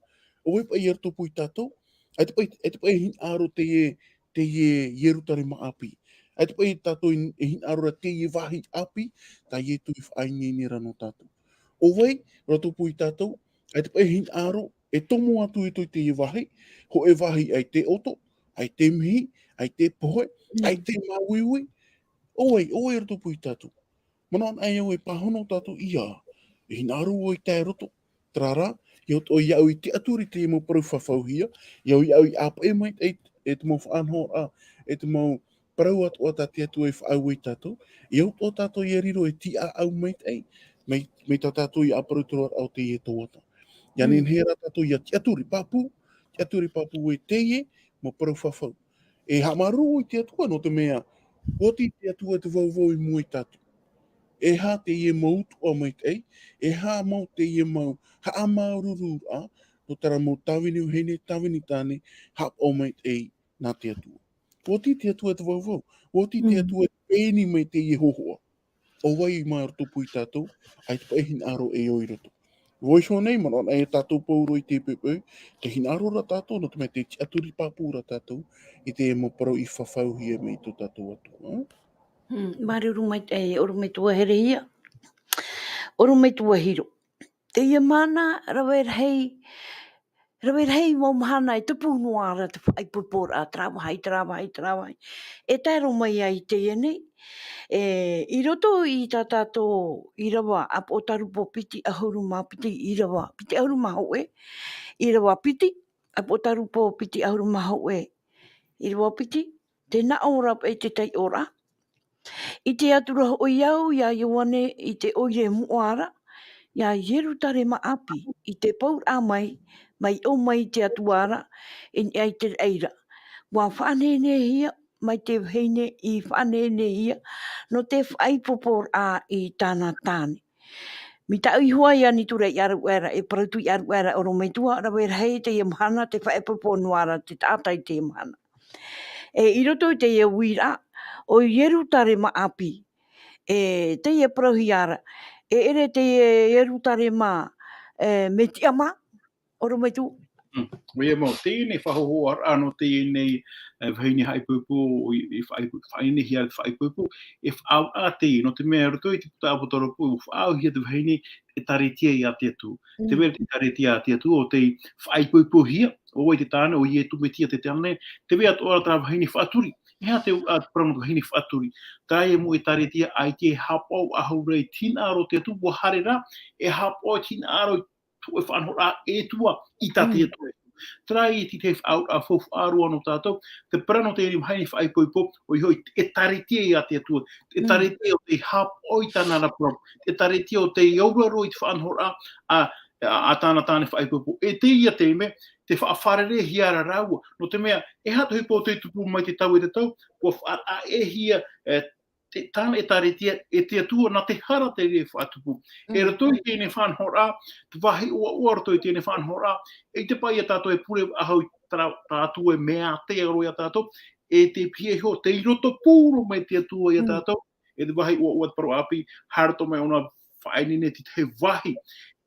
ʻO vai paʻi i roto pū ia tātou, ʻaita paʻi, ʻaita paʻi e hinaʻaro teie, teie Ierutarema ʻāpī. ʻAita paʻi tātou e hinaʻaro ra teie vāhi ʻāpī, tā Ietu i faʻaineine ra nō tātou. ʻO vai, roto pū ia tātou, ʻaita paʻi e hinaʻaro, e tomo atu i tō teie vāhi, hōʻē vāhi ʻaita e ʻoto, ʻaita e mihi, ʻaita e pohe, ʻaita e māuiui. ʻO vai, ʻo vai roto pū ia tātou. Manaʻo anaʻe au e pāhono tātou ʻia, e hinaʻaro vau i tae roto. Terā rā, ʻia ʻoto iaʻu i tiʻaturi te mau parau fafauhia, ʻia au iaʻu i ʻāpeʻe mai e, e te mau faʻanahoraʻa, e te mau parau atoʻa tā te Atua e faʻaue ia tātou, ʻia ʻoto tātou ʻia riro e tiʻaʻau maitaʻi, mai, mai tā tātou ʻia ʻāparau i te roaraʻa o teie tuhaʻa. ʻIa nehenehe rā tātou ʻia tiʻaturi pāpū, tiʻaturi pāpū e teie mau parau fafau. E haʻamāuruuru i te Atua nō te mea, ʻua oti te Atua te vauvau i mua ia tātou. E aha teie mau utuʻa maitaʻi, e aha mau teie mau haʻamāuruururaʻa, nō terā mau tāvini vahine, tāvini tāne, haʻapaʻo maitaʻi nā te Atua. ʻUa oti te Atua te vauvau, ʻua oti te Atua te pēni mai teie hōhoʻa. ʻO vai mai roto pū ia tātou, ʻaita paʻi e hinaʻaro e ʻō i roto. Vau iho nei, manaʻo anaʻe tātou pauroa i te poʻipoʻi, tē hinaʻaro ra tātou, nō te mea tē tiʻaturi pāpū ra tātou, i te mau parau i fafauhia mai tō tātou Atua. Hmm, māuruuru maitaʻi, ʻorometua herehia. ʻOrometua Hiro. Teie mahana, rave rahi, rave rahi mau mahana e tupu noa ra te faʻaipoiporaʻa, terā vāhi, terā vāhi, terā vāhi. E tae roa mai ai i teie nei, e, i roto i tā tātou ʻīrava, ʻApotarupo piti ʻahuru mā piti, ʻīrava piti ʻahuru mā hōʻē, ʻīrava piti, ʻApotarupo piti ʻahuru mā hōʻē, ʻīrava piti, tē nā ʻō ra paʻi te taiʻoraʻa. ʻIte atu ra hoʻi au iā Ioane i te ʻoire moʻa ra, iā Ierutarema ʻāpī, i te pauraʻa mai, mai ʻō mai te Atua ra, i niʻa i te raʻi ra. ʻUa faʻanehenehehia mai te vahine i faʻanehenehehia, nō te faʻaipoiporaʻa i tāna tāne. Mai tāʻu iho ā, ʻia nituraʻi ʻāruʻe ra, e parau atu ʻāruʻe ra, ʻorometua, rave rahi teie mahana, tē faʻaipoipo noa ra te taʻata i teie mahana. E, i roto i teie uiraʻa, ʻo Ierutarema ʻāpī. E, teie parauhia ra, e ʻere teie Ierutarema, e, mea tiʻa mā, ʻorometua. Mm. ʻOia mau, teie nei faʻahōhoʻaraʻa nō teie nei, e, vahine haʻaipoipo, i, i faʻaipo-, faʻaineinehia faʻaipoipo, e faʻaauraʻa teie, nō te mea roto i te puta ʻApotarupo, ʻua faʻaauhia te vahine ʻĒkālesia a te Atua. Mm. Te mea ʻĒkālesia a te Atua, ʻo tei faʻaipoipohia, ʻo vai te tāne, ʻo Ietu Mesia te tāne, tē vai atoʻa ra terā vahine faʻaturi. E aha te, a, parau nō te vahine faʻaturi? Terā ia mau ʻĒkālesia, ʻaita e haʻapaʻo ʻāhau ra i te hinaʻaro o te Atua, ʻua haere ra, e haʻapaʻo i te hinaʻaro i tō ʻoe faʻanahoraʻa e tuʻu i tā te Atua. Terā ia te faʻaauraʻa faufaʻa roa nō tātou, te parau nō teie nei vahine faʻaipoipo, ʻoia hoʻi te ʻĒtārētia a te Atua, te ʻĒtārētia o tei haʻapaʻo i tāna ra parau, te ʻĒtārētia o tei auraro i te faʻanahoraʻa a, a, a tāna tāne faʻaipoipo. E teie taime, te faʻafārereihia ra rāua, nō te mea, e aha te ʻohipa o tei tupu mai te tau e te tau, ʻua faʻaʻāʻehia, e, te, tāna ʻĒtārētia, e te Atua, nā te hara te reira e faʻatupu. E roto i teie nei faʻanahoraʻa, te vāhi ʻoaʻoa roto i teie nei faʻanahoraʻa, e ʻite paʻi ia tātou e pure faʻahou i tā, tā Atua e mea ātea roa ia tātou, e te pihaʻi iho, tei roto pū roa mai te Atua ia tātou, e te vāhi ʻoaʻoa te parau ʻāpī, haere atoʻa mai ʻōna faʻaineine i te tahi vāhi,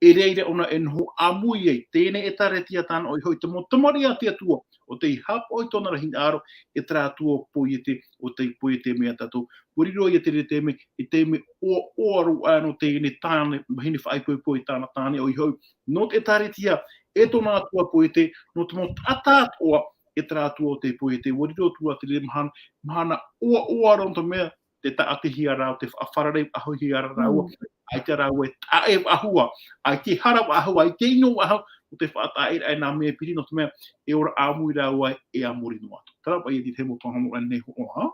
e reira ʻōna e noho ʻāmui ai, teie nei ʻĒtārētia tāna ʻoia hoʻi te mau tamariʻi a te Atua, o tei haʻapaʻo i tōna ra hinaʻaro, e terā Atua poiete, o tei poiete mai ia tātou. ʻUa riro ia te reira taime, e taime ʻoaʻoa roa aʻe nō teie nei tāne, vahine faʻaipoipo i tāna tāne ʻoia hoʻi, nō te ʻĒtārētia, e tōna Atua poiete, nō te mau taʻata atoʻa, e terā Atua o tei poiete. ʻUa riro atu ra te reira mahana, mahana ʻoaʻoa roa nō te mea, te tāʻatihia ra, te faʻafārerei faʻahouhia ra rāua, ʻaita rāua e taʻa faʻahou, ʻaita e hara faʻahou, ʻaita e ʻino faʻahou, ʻo te faʻataʻa i nā mea piri, nō te mea, e ora ʻāmui rāua e a muri noa atu. Terā paʻi ia te mau faʻahaʻamanaʻo nei hoʻi.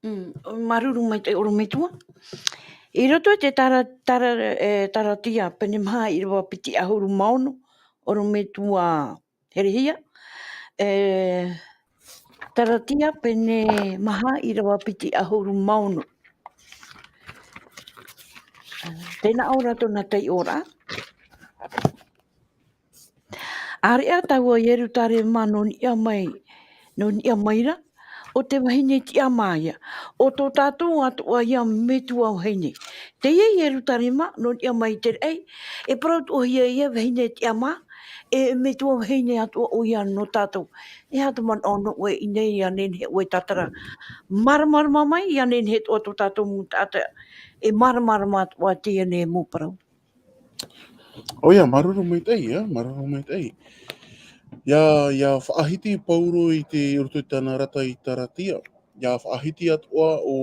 Mm, māuruuru maitaʻi ʻorometua. I roto i te tara, tara, e, Taratia, pene maha ʻīrava piti ʻahuru mā ono, ʻorometua Herehia, e, Taratia, pene maha ʻīrava piti ʻahuru mā ono. Tēnā ʻō ra tōna taiʻoraʻa. ʻĀreʻa tāua Ierutarema nō niʻa mai, nō niʻa mai ra, ʻo te vahine tiʻamā ïa, ʻo tō tātou atoʻa ïa metua vahine. Teie Ierutarema, nō niʻa mai te raʻi, e parau atoʻahia ïa vahine tiʻamā, e metua vahine atoʻa ʻoia nō tātou. E aha te manaʻo nō ʻoe i ʻō nei, ʻia nehenehe ʻoe e tātara māramarama mai, ʻia nehenehe atoʻa tō tātou mau taʻata e māramarama atoʻa i teie nei mau parau. ʻOia, māuruuru maitaʻi, ā, māuruuru maitaʻi. ʻIa, ʻia faʻahiti Pauro i te, i roto i tāna rata i Taratia. ʻIa faʻahiti atoʻa ʻo,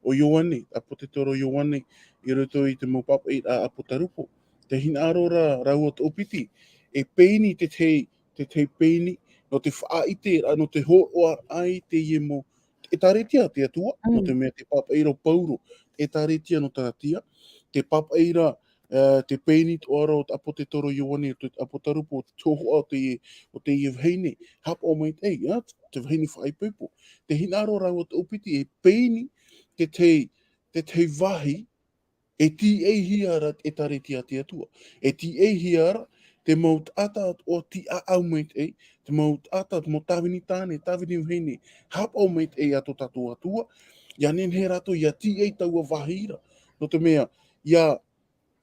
ʻo Ioane, ʻāpōsetolo Ioane, i roto i te mau pāpaʻiraʻa ʻāpōtarupo. Tē hinaʻaro ra rāua toʻopiti, e pēni te tahi, te tahi pēni, nō te faʻaʻite ra, nō te hōroʻa i teie mau ʻĒtārētia a te Atua, nō te mea tē pāpaʻi ra ʻo Pauro, ʻĒtārētia nō Taratia, tē pāpaʻi ra, ā, te pēni atoʻa ra o te ʻāpōsetolo Ioane, te ʻāpōtarupo, te hōhoʻa o teie, o teie vahine, haʻapaʻo maitaʻi, ā, te vahine faʻaipoipo. Tē hinaʻaro rāua toʻopiti, e pēni te tahi, te tahi vāhi, e tīaʻihia ra te ʻĒtārētia a te Atua. E tīaʻihia ra te mau taʻata atoʻa tīaʻau maitaʻi, te mau taʻata, te mau tāvini tāne, tāvini vahine, haʻapaʻo maitaʻi ia tō tātou Atua, ʻia nehenehe rātou ʻia tīaʻi taua vāhi ra. Nō te mea, ʻia,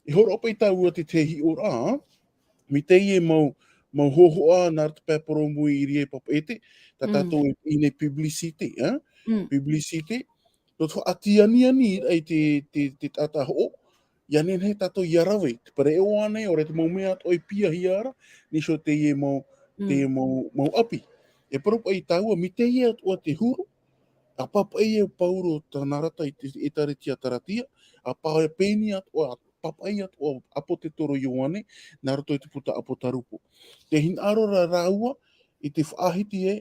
e hōroʻa paʻi tāua te tahi hiʻoraʻa, mai teie mau, mau hōhoʻa nā roto pae poromui i reira e pāpaʻi atu, tā tātou e pāpaʻi nei publicité, ā? Publicité, nō te faʻatianiani ra i te, te, te taʻata hoʻo, ʻia nehenehe tātou ʻia rave, te pereʻoʻo ānei, ʻaore te mau mea atoʻa e piahia ra, nīsō teie mau, teie mau, mau ʻapi. E parau paʻi tāua, mai teie atoʻa te huru, ʻa pāpaʻi e Pauro tāna rata i te ʻĒtārētia Taratia, ʻa pā-, pēni atoʻa, pāpaʻi atoʻa ʻāpōsetolo Ioane, nā roto i te puta ʻĀpōtarupo. Tē hinaʻaro ra rāua, i te faʻahiti ē,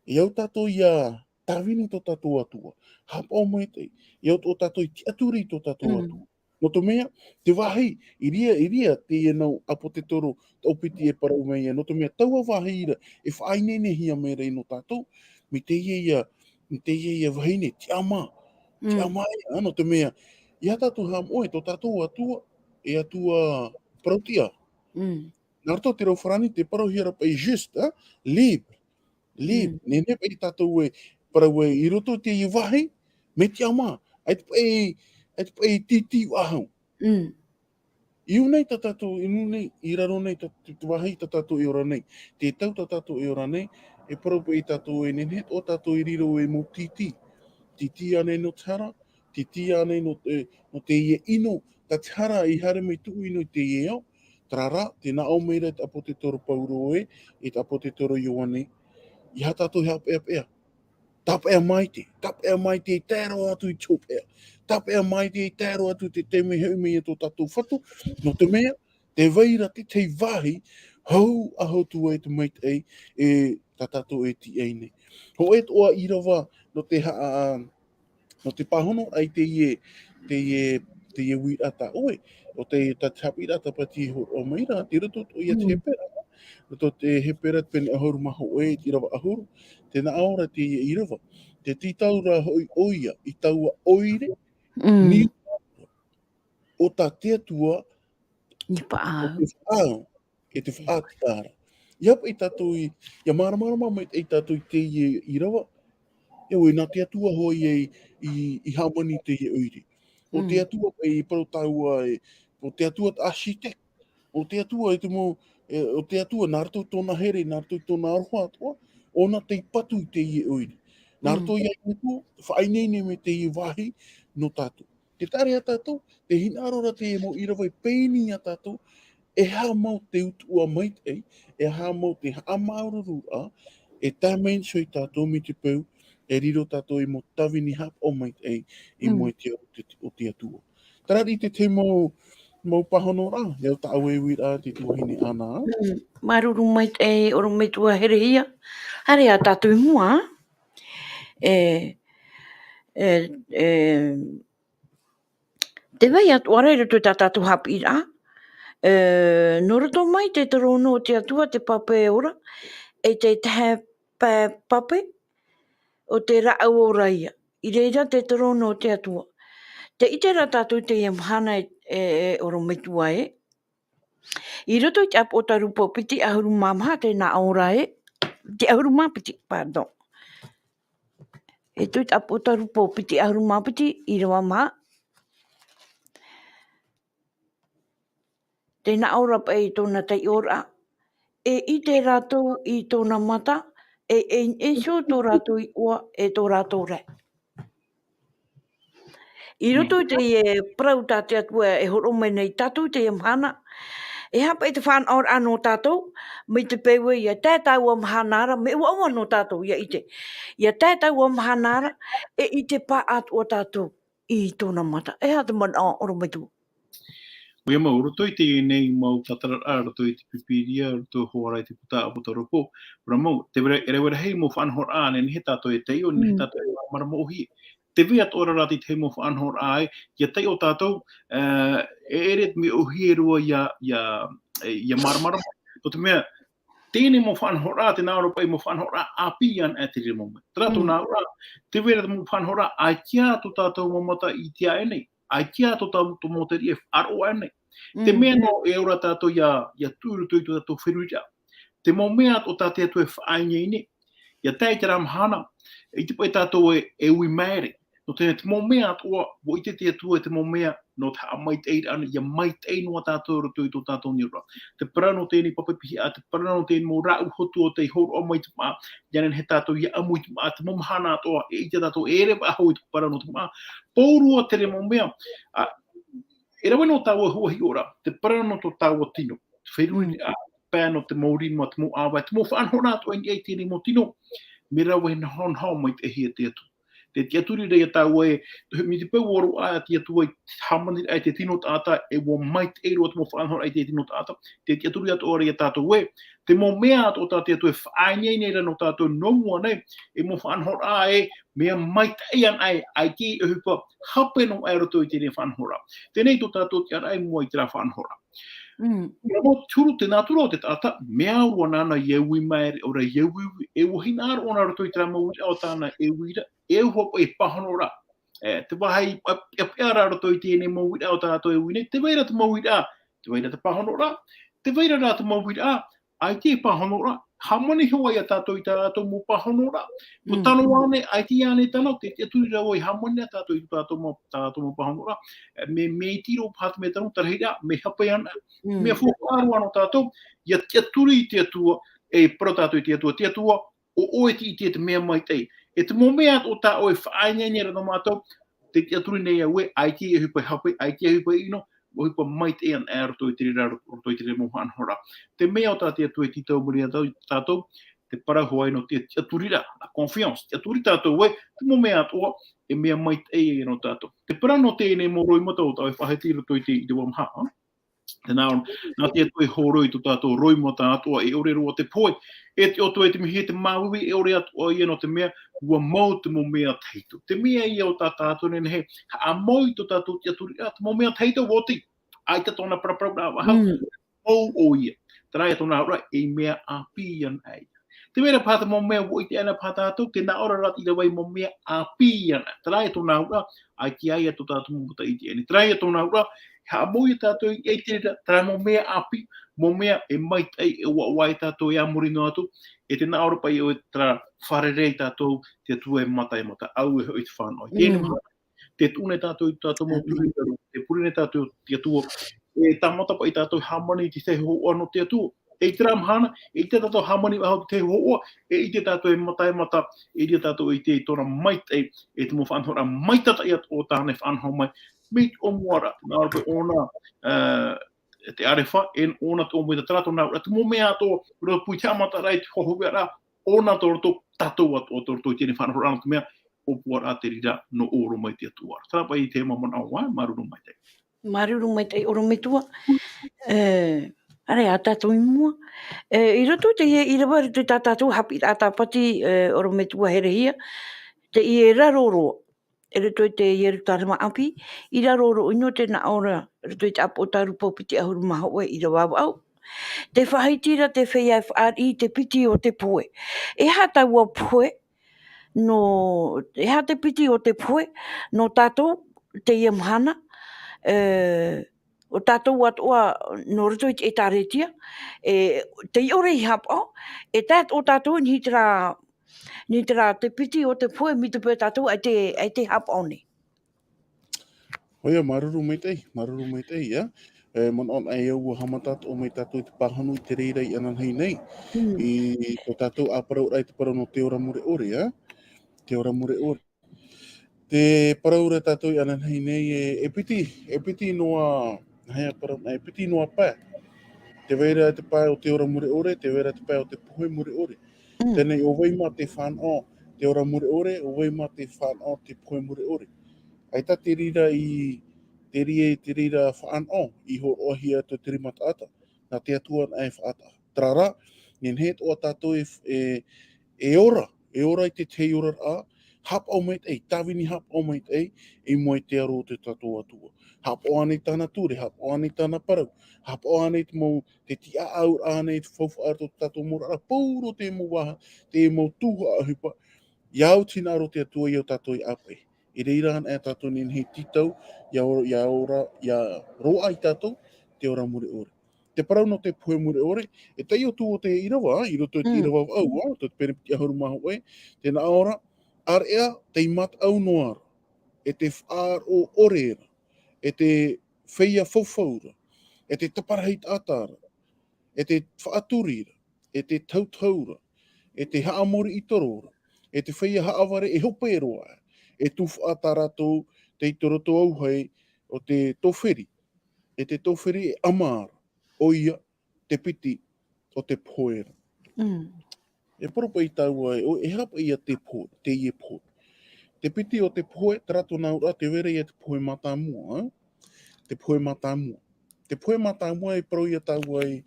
e au tātou ʻia tāvini tō tātou Atua. Haʻapaʻo maitaʻi, e au tō tātou i tiʻaturi i tō tātou Atua. Nō te mea, te vāhi, i reira, i reira, teie nau ʻāpōsetolo toʻopiti e parau mai ē, nō te mea taua vāhi ra, e faʻaineinehia mai ra nō tātou, mai teie ïa, mai teie ïa vahine, tiʻamā. Tiʻamā ïa, nō te mea, ʻeiaha tātou haʻamoʻe, tō tātou Atua, e Atua parauʻtiʻa. Nā roto te reo farāni, tē parauhia ra paʻi juste, ā, libre. Libre. Nehenehe paʻi tātou e parau ē, i roto i teie vāhi, mea tiʻamā. ʻAita paʻi, ʻaita paʻi tītī faʻahou. I ʻō nei tā tātou, i ʻō nei, i raro nei tā, te, te vāhi tā tātou e ora nei. Te tau tā tātou e ora nei, e parau paʻi tātou e nehenehe atoʻa tātou e riro ei mau tītī. Tītī ānei nō te hara, tītī ānei nō te, nō teie ʻino, tā te hara i haere mai tuʻu ʻino i teie ao, terā rā, tē nā ʻō mai ra te ʻāpōsetolo Pauro ē, e te ʻāpōsetolo Ioane, ʻeiaha tātou e haʻapeʻapeʻa. Tāpeʻa maite, tāpeʻa maite i tae roa atu i te hopeʻa. Tāpeʻa maite i tae roa atu i te taime e hoʻi mai ai tō tātou Fatu, nō te mea, tē vai ra te tahi vāhi, Hau a hotu ai te maitaʻi e tā tātou e tiʻai nei. Hōʻē atoʻa ʻīrava nō te haʻa, nō te pāhonoraʻa i teie, teie, teie uiraʻa tā ʻoe, ʻo te, tā te haʻapiʻiraʻa tāpati e hōroʻa mai ra, tei roto atoʻa ia te Mm. Hepera, roto te Hepera te pene ʻahuru mā hōʻē, ʻīrava ʻahuru, tē nā ʻō ra teie ʻīrava. Tē tītau ra hoʻi ʻoia i taua ʻoire, Mm. nirā, ʻo tā te Atua, I faʻaau. ʻo te faʻaau, e te faʻaau te ara. ʻIa paʻi tātou i, ʻia māramarama mai tātou i teie ʻīrava. ʻIa ʻoe, nā te Atua hoʻi i, i, i hāmani teie ʻoire. ʻO te Mm. Atua paʻi i parau tāua e, ʻo te Atua te architecte. ʻO te Atua i te mau, e, ʻo te Atua nā roto i tōna here, nā roto i tōna aroha atoʻa, ʻōna tei patu i teie ʻoire. Nā Mm. roto ia i te Atua, faʻaineine mai teie vāhi nō tātou. Tē taʻa ra ia tātou, tē hinaʻaro ra teie mau ʻīrava e pēni ia tātou, e aha mau te utuʻa maitaʻi, e aha mau te haʻamāuruururaʻa, e tae mai iho ia tātou mai te peu, e riro tātou i mau tāvini haʻapaʻo maitaʻi, i Mm. mua i te aro o te, o te Atua. Terā ia te, te mau, mau pāhonoraʻa, e au tāʻu e uiraʻa te tuahine Ana. Mm, māuruuru maitaʻi, ʻorometua Herehia. Haere ā tātou i mua. E, e, e, tē vai atoʻa ra i roto i tā tātou haʻapiʻiraʻa. E, nō roto mai te terōno o te Atua, te pape ora, e te tahi pae pape, ʻo te rāʻau ora ia. I reira te terōno o te Atua. Tē ʻite ra tātou i teie mahana e, e, e ʻorometua ē. I roto i te ʻĀpotarupo piti ʻahuru mā maha tē nā ʻō ra ē, te ʻahuru mā piti, pardon. I roto i te ʻĀpotarupo piti ʻahuru mā piti, ʻīrava maha. Tē nā ʻō ra paʻi i tōna taiʻoraʻa. E ʻite rātou i tōna mata, e, e, e iho tō rātou iʻoa, e tō rātou rae. I roto i teie parau tā te Atua e hōroʻa mai nei ia tātou i teie mahana, e aha paʻi te faʻanahoraʻa nō tātou, mai te peu ē ʻia tae taua mahana ra, mea ʻoaʻoa nō tātou ʻia ʻite. ʻIa tae taua mahana ra, e ʻite pāʻatoʻa tātou i tōna mata. E aha te manaʻo ʻorometua? ʻOia mau, roto i teie nei mau tātararaʻa, roto i te Pīpīria, roto hoʻi ra i te puta ʻĀpotarupo, ʻoia mau, tē vai ra, e rave rahi mau faʻanahoraʻa, nehenehe tātou e taiʻo, nehenehe Mm. tātou e māramarama ʻōhie. Tē vai atoʻa ra te tahi mau faʻanahoraʻa ē, ʻia taiʻo tātou, e, e ʻere mea ʻōhie roa ʻia, ʻia, e, ʻia māramarama. Nō te mea, teie nei mau faʻanahoraʻa, tē nā ʻō ra paʻi mau faʻanahoraʻa ʻāpī anaʻe te reira mau mea. Terā tō Mm. nā ʻō ra, tē vai ra te mau faʻanahoraʻa, ʻaita tō tātou mau mata i ʻite aʻe nei, ʻaita tō tātou mau tere e faʻaroʻo aʻe nei. Te Mm. mea nō e ora tātou ʻia, ʻia tuʻu i roto i tō tātou feruriraʻa. Te mau mea atoʻa tā te Atua e faʻaineine, ʻia tae i terā mahana, ʻite paʻi tātou e, e ui maere. Nō te, te mau mea atoʻa, ʻua ʻite te Atua i te mau mea, nō te haʻamaitaʻiraʻa, ʻia maitaʻi noa tātou i roto i tō tātou nei ra. Te parau nō teie nei pape pihaʻa, te parau nō teie mau rāʻau hotu ʻo tei hōroʻa mai te māʻa, ʻia nehenehe tātou ʻia ʻamu i te māʻa, te mau mahana atoʻa, e ʻite tātou e ʻere faʻahou i te parau nō te māʻa. Pauroa te reira mau mea, ā, e rave noa tāua e hiʻo ra, te parau nō tō tāua tino, te feruriraʻa, pae nō te mau rima, te mau ʻāvae, te mau faʻanahoraʻa atoʻa i niʻa i teie nei mau tino, mea rave e nahonaho maitaʻihia te Atua. Tē tiʻaturi ra ia tāua ē, mai te peu ʻua roaʻa te Atua i te hāmaniraʻa i te tino taʻata, e ʻua maitaʻi roa te mau faʻanahoraʻa i te tino taʻata, tē tiʻaturi atoʻa ra ia tātou ē, te mau mea atoʻa tā te Atua e faʻaineine ra nō tātou nō mua nei, e mau faʻanahoraʻa ē, mea maitaʻi anaʻe, ʻaita e ʻohipa hape noa aʻe i roto i teie faʻanahoraʻa. Teie nei tō tātou tiʻaraʻa i mua i terā faʻanahoraʻa. Mm. Nō te huru, te nātura o te taʻata, mea au roa nāna ʻia ui maere, ʻaore ra ʻia uiui, e ʻua hinaʻaro ʻōna i roto i terā mau uiraʻa o tāna e ui ra, e ʻua paʻi pāhono ra. E, te vāhi ʻa, ʻa, ʻa, ra i roto i teie nei mau uiraʻa o tā tātou e ui nei, tē vai ra te mau uiraʻa, tē vai ra te pāhono ra, tē vai ra rā te mau uiraʻa, ʻaita e pāhono ra, hāmani hoʻi ia tātou i tā rātou mau pāhono ra. ʻUa Mm. tano ānei, ʻaita ānei tano, tē tiʻaturi ra vau e hāmani tātou i tā rātou mau, tā rātou mau pāhono ra. E, mea, mea iti roa paha te mea tano, terā hia, mea hape ana, Mm. mea faufaʻa roa nō tātou, ʻia tiʻaturi i te Atua, e parau tātou i te Atua, te Atua, ʻo ʻoe tē ʻite te mea maitaʻi. E te mau mea atoʻa tā ʻoe e faʻaineine ra nō mātou, tē tiʻaturi nei au ē, ʻaita e ʻohipa e hape, ʻaita e ʻohipa e ʻino, ʻohipa maitaʻi anaʻe i roto i te reira, roto i te reira mau faʻanahoraʻa. Te mea ʻo tā te Atua e tītau mai ra ia tātou, te parau hoʻi nō te tiʻaturiraʻa, la confiance, tiʻaturi tātou ē, te mau mea atoʻa, e mea maitaʻi ia nō tātou. Te parau nō teie nei mau roimata ʻo tāʻu e faʻahiti i roto i te, i te ʻīrava maha, ā? Tēnā, nā te Atua e hōroi tō tātou roimata atoʻa, e ʻore roa te pohe, e te ʻoto, e te mihi, e te māuiui, e ʻore atoʻa ia, nō te mea, ʻua mau te mau mea tahito. Te mea ia o tā tātou nehenehe, haʻamau i tō tātou tiʻaturiraʻa, te mau mea tahito, ʻua oti, ʻaita tōna paraparau rā vahau, Mm. mau ʻoia. Terā ia tōna auraʻa, ei mea ʻāpī ana ia. Te mea paha te mau mea ʻua ʻite ana paha tātou, tē nā ʻō ra rā te ʻīrava ē mau mea ʻāpī ana. Terā ia tōna auraʻa, ʻaita ia tō tātou mau mata i teie nei. Terā ia tōna auraʻa, haʻamau ia tātou i te reira, terā mau mea ʻāpī, mau mea e maitaʻi, e ʻoaʻoa ia tātou e a muri noa atu, e tē nā ʻō ra paʻi ʻoe terā fārerei tātou, te Atua e mata, e mata, ʻaore hoʻi te fānaʻo. I teie Mm. mahana, tē tuʻu nei tātou i tō tātou mau Amen. Tuhaʻa i raro, tē pure nei tātou i te Atua, e tāmata paʻi tātou e hāmani i te tahi hōhoʻa nō te Atua. E i terā mahana, e ʻite tātou e hāmani vahau i te tahi hōhoʻa, e ʻite tātou e mata, e mata, e ʻite tātou e ʻite i tōna maitaʻi, e te mau faʻanahoraʻa maitataʻi atoʻa tāna e faʻanaho mai, mai te ʻōmuaraʻa, nā ʻō ra paʻi ʻōna, ā, te ʻArefa, e ʻōna te ʻōmuaraʻa, terā tōna auraʻa, te mau mea atoʻa, roto pū i te haʻamataraʻa, i te hohoʻaraʻa, ʻōna tō roto, tātou atoʻa tō roto i teie faʻanahoraʻa, nō te mea, ʻōpuaraʻa te reira nō ʻō roa mai te Atua. Terā paʻi te mau manaʻo, ā, māuruuru maitaʻi. Māuruuru maitaʻi, ʻorometua. E, ʻāreʻa tātou i mua. E, i roto i teie ʻīrava, i roto i tā tātou haʻapiʻiraʻa tāpati, e, ʻorometua Herehia, teie e raro roa, i roto i te Ierutarema ʻāpī, i raro roa ʻino tē nā ʻō ra, i roto i te ʻāpoʻo tā Rupe piti ʻahuru mā hōʻē, ʻīrava vaʻu. Tē faʻahiti ra te feiā e fāriʻi i te piti o te pohe. E aha taua pohe? Nō, e aha te piti o te pohe, nō tātou, teie mahana, e, ʻo tātou atoʻa, nō roto i te ʻĒtārētia, e, tei ʻore i haʻapaʻo, e tae atoʻa tātou, nī terā, nī terā te piti o te pohe, mai te peu tātou, ʻaita, ʻaita e haʻapaʻo nei. ʻOia, māuruuru maitaʻi, māuruuru maitaʻi, ā. E, manaʻo anaʻe au ʻua haʻamata atoʻa mai tātou i te pāhono i te reira i ananahi nei. Mm. I tō tātou ʻāparauraʻa i te parau nō te ora mure ʻore, ā. Te ora mure ʻore. Tē parau ra tātou i ananahi nei, e, e piti, e piti noa, hea parau, e piti noa pae. Tē vai ra te pae o te ora mure ʻore, tē vai ra te pae o te pohe mure ʻore. Mm. Teie nei, ʻo vai mā te fānaʻo te ora mure ʻore, ʻo vai mā te fānaʻo te pohe mure ʻore. ʻAita te reira i, te reira, te reira fānaʻo i hōroʻahia tō te rima taʻata, nā te Atua anaʻe e faʻataʻa. Terā rā, nehenehe atoʻa tātou e, e, e ora, e ora i te tahi oraraʻa, haʻapaʻo maitaʻi, tāvini haʻapaʻo maitaʻi, i mua i te aro o tō tātou Atua. Haʻapaʻo ānei tāna ture, haʻapaʻo ānei tāna parau, haʻapaʻo ānei te mau, te tiʻaʻau ānei te faufaʻa o tō tātou mau oraraʻa, pauroa te mau vaha, te mau tuhaʻa ʻohipa, ʻia au te hinaʻaro o te Atua ia tātou e ʻāpaʻi. I reira anaʻe tātou nehenehe e tītau, ʻia ora, ʻia ora, ʻia roaʻa ia tātou, te ora mure ʻore. Te parau nō te pohe mure ʻore, e taiʻo atu ʻo te ʻīrava, i roto i te Mm. ʻīrava vaʻu, ā, tō te pene piti ʻahuru mā hōʻē, tē nā ʻō ra, ʻāreʻa tei mataʻu noa ra, e te faʻaroʻo ʻore ra, e te feiā faufau ra, e te taparahi taʻata ra, e te faʻaturi ra, e te tautau ra, e te haʻamori ʻitoro ra, e te feiā haʻavare e hope roa, e tufaʻa tā rātou tei te roto auahi o te toferi, e te toferi e ʻama ra, ʻoia te piti o te pohe ra. Mm. E parau paʻi tāua ē, ʻo, e aha paʻi ia te pohe, teie pohe. Te piti o te pohe, terā tōna auraʻa, tē vai ra ia te pohe mātāmua, ā? Te pohe mātāmua. Te pohe mātāmua e parau ia tāua ē,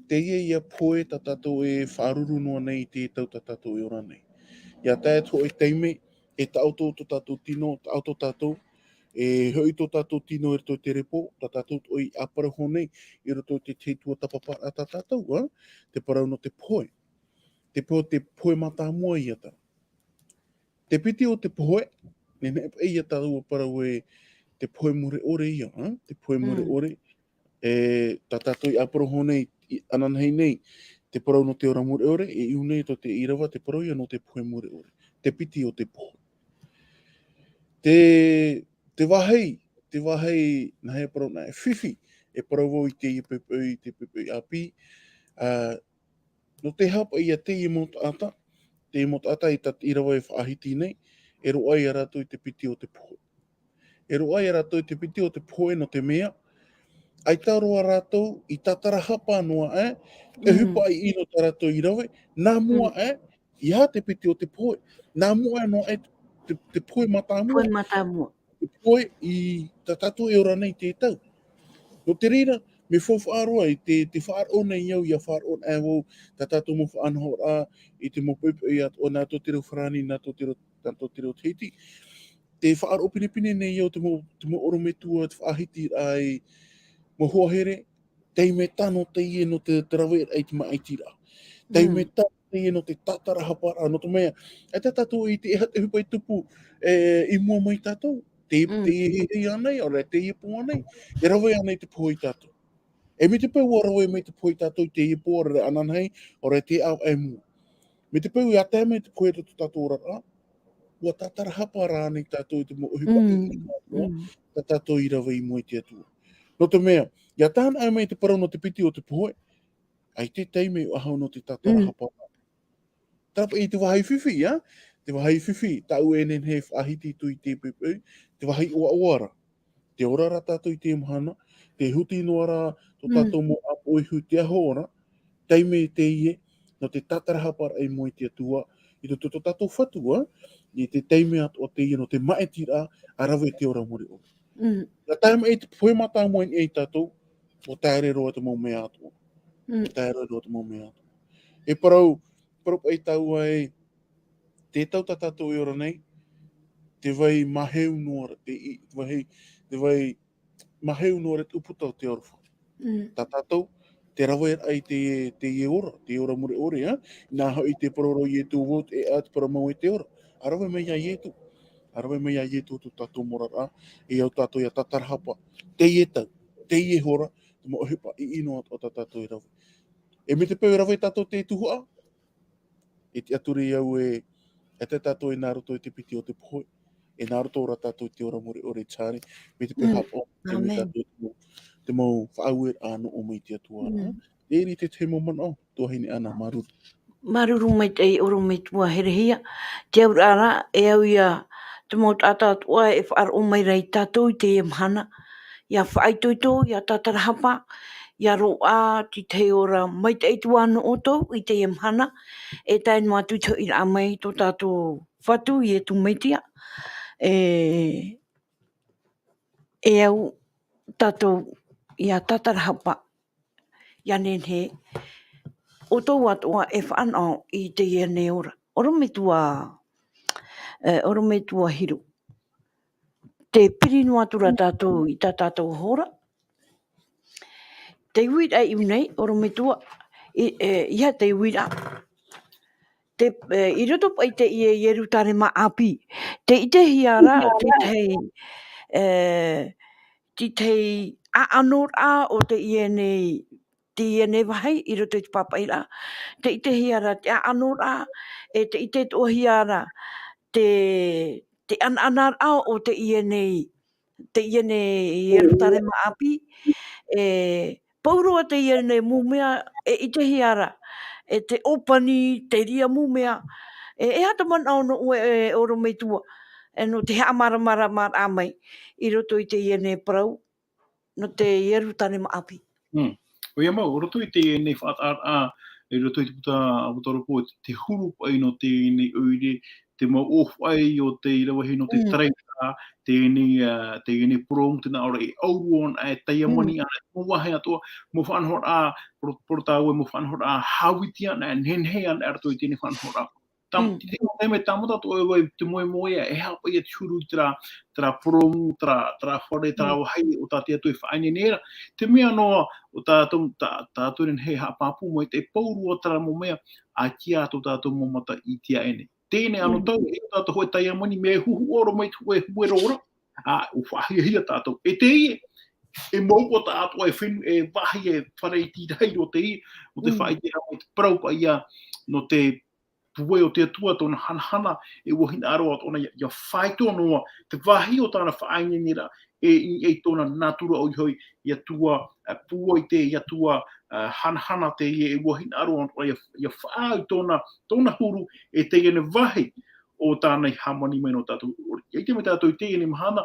teie ia pohe tā tātou e faʻaruru noa nei i te tau tā tātou e ora nei. ʻIa tae atu hoʻi te taime, e taʻoto tō tātou tino, taʻoto tātou, e hoʻi tō tātou tino i roto i te repo, tā tātou atoʻa i ʻāparaho nei, i roto i te tahi tuatāpaparaʻa tā tātou, ā? Te parau nō te pohe. Te pohe, te pohe mātāmua ia tā. Te piti o te pohe, nehenehe paʻi ia tāua parau ē, te pohe mure ʻore ia, ā? Te pohe mure Mm. ʻore, e, tā tātou i ʻāparaho nei, i ananahi nei, te parau nō te ora mure ʻore, e ʻū nei tō te ʻīrava, te parau ia nō te pohe mure ʻore. Te piti o te pohe. Te, te vāhi, te vāhi, nā hea parau nā, e fifi, e parau vau i teie poʻipoʻi, i te poʻipoʻi ʻāpī, ā, nō te aha paʻi ia teie mau taʻata, teie mau taʻata i tā te ʻīrava e faʻahiti nei, e roaʻa ia rātou i te piti o te pohe. E roaʻa ia rātou i te piti o te pohe nō te mea, ʻaita roa rātou i tātarahapa noa aʻe, e Mm. ʻohipa ʻino tā rātou i rave, nā mua Mm. aʻe, ʻeiaha te piti o te pohe, nā mua aʻe noa aʻe te, te pohe mātāmua. Pohe mātāmua. Te pohe i tā tātou e ora nei i teie tau. Nō te reira, Me faufaʻa roa i te, te faʻaroʻo nei au, ia faʻaroʻo nei au, tā tātou mau faʻanahoraʻa, i te mau poʻipoʻi atoʻa nā tō te reo farāni, nā tō te reo, nā tō te reo tahiti. Te faʻaroʻo pinepine nei au te mau, te mau ʻorometua, te faʻahitiraʻa i mau hoa here, taime tano teie nō te, te raveraʻa i te māʻitiraʻa. Taime tano teie nō te tātarahaparaʻa, nō te mea, e tā tātou i te, e aha te ʻohipa i tupu, e, i mua mai tātou, te, te, e, e, e, anei, ʻaore, teie pō anei, e rave ana i te pohe ia tātou. E mai te peu ʻua rave mai te pohe ia tātou, teie pō, ʻaore, ananahi, ʻaore, te ʻāvaʻe i mua. Mai te peu ʻua tae mai te pohe i tō tātou oraraʻa, ʻua tātarahapa rānei tātou i te mau ʻohipa i, i, tā tātou i rave i mua i te Atua. Nō te mea, ʻia tāna mai te parau nō te piti o te pohe, ʻaita e taime ʻo ahau nō te tātarahapa. Terā paʻi te vāhi fifi, ia? Te vāhi fifi, tāʻu e nehenehe e faʻahiti atu i te poʻipoʻi, te vāhi ʻoaʻoa ra. Tē ora ra tātou i teie mahana, tē huti noa ra tō tātou mau ʻāpoʻo ihu i te aho ra, taime teie, nō te tātarahaparaʻa i mua i te Atua, i tō, tō, tō tātou Fatu, ā, i te taime atoʻa teie nō te māʻitiraʻa, ʻa rave i te ora mure ʻore. ʻIa tae mai te pohe mātāmua i niʻa ia tātou, ʻua taere roa te mau mea atoʻa. ʻUa taere roa te mau mea atoʻa. E parau, parau paʻi tāua ē, te tau tā tātou e ora nei, tē vai māheu noa ra, te i, te vai, tē vai māheu noa ra te ʻūputa o te aroha. Tā tātou, te raveraʻa i te, teie ora, te ora mure ʻore, ā? Inā hoʻi te parau ra ʻo Ietu, ʻua ʻite ʻoe te parau mau e te ora. ʻA rave mai ia Ietu. ʻA rave mai ia Ietu tō tātou mau oraraʻa, e au tātou ʻia tātarahapa. Teie tau, teie hora, te mau ʻohipa ʻiʻino atoʻa tā tātou e rave. E mai te peu e rave tātou te tuhaʻa, e tiʻaturi au ē, e tā tātou e nā roto i te piti o te pohe, e nā roto ra tātou i te ora mure ʻore, Charlie, mai te peu haʻapaʻo, e mai tātou te mau, te mau faʻaueraʻa nō ʻō mai i te Atua. Terā te tahi mau manaʻo, tuahine Ana, māuruuru. Māuruuru maitaʻi ʻorometua herehia, te auraʻa ra, e au ia, te mau taʻata atoʻa e faʻaroʻo mai ra ia tātou i teie mahana, ʻia faʻaitoito, ʻia tātarahapa, ʻia roaʻa te tahi ora maitaʻi atu ā nō ʻoutou i teie mahana, e tae noa atu i te hoʻiraʻa mai tō tātou Fatu Ietu Metia, e, e au tātou ʻia tātarahapa, ʻia nehenehe, ʻoutou atoʻa e fānaʻo i teie nei ora. ʻOrometua, e, ʻorometua Hiru. Tē piri noa atu ra tātou i tā tātou hora. Te uiraʻa i ʻō nei, ʻorometua, i, e, ʻeiaha te uiraʻa. Te, e, i roto paʻi i teie Ierutarema ʻāpī. Tē ʻitehia ra, te tahi, e, te tahi ʻaʻanoraʻa o teie nei, teie nei vāhi, i roto i te pāpaʻiraʻa. Tē ʻitehia ra te ʻaʻanoraʻa, e tē ʻite atoʻahia ra te, te ʻanaʻanaraʻa o teie nei, teie nei Ierutarema ʻāpī, e, pauroa teie nei mau mea, e ʻitehia ra, e te ʻōpani, te reira mau mea, e, e aha te manaʻo nō ʻoe, e, ʻorometua, e, nō te haʻamāramaramaraʻa mai, i roto i teie nei parau, nō te Ierutarema ʻāpī. Mm. ʻOia mau, i roto i teie nei faʻataʻaraʻa, i roto i te puta, puta ʻorometua, te huru paʻi nō teie nei ʻoire, te mau ʻōfaʻi o te ira vāhi nō te tareiraʻa, teie nei, ā, teie nei purōmu, tē nā ʻō ra e ʻaurua ana, e taiamani ana, mau vāhi atoʻa, mau faʻanahoraʻa, poro-, porotau e mau faʻanahoraʻa, hāviti ana, e nehenehe ana, i roto i teie nei faʻanahoraʻa. Tam-, te, te, te mea tāmata atoʻa e vai te moemoeā, e aha paʻi ia te huru i terā, terā purōmu, terā, terā fare, terā vāhi, o tā te Atua e faʻaineine ra. Te mea noa, o tātou, tā, tātou e nehenehe e haʻapāpū mai te pauroa terā mau mea, ʻaita tō tātou mau mata i tiaʻi nei. Teie nei anotau, e tātou hōʻē taiamani, mea huhu ʻoro mai te hōʻē huero ra. Ā, ʻua faʻahiahia tātou. E teie, e mau ʻōpuaraʻa atoʻa e fenu-, e vāhi, e fare iti rahi roa teie, ʻo tē faʻaʻite ra mai te parau paʻi ia, nō te pūai o te Atua, tōna hanahana, e ʻua hinaʻaro atoʻa na ʻia, ʻia faʻaitoito noa, te vāhi o tāna faʻaineineraʻa, e, i, e tōna nātura ʻoia hoʻi, ʻia tua, ā, pūai te, ʻia tua, ā, hanahana teie, e ʻua hinaʻaro atoʻa ʻia, ʻia faʻaau i tōna, tōna huru, e teie nei vāhi o tāna i hāmani mai nō tātou. ʻIa ʻite mai tātou i teie nei mahana,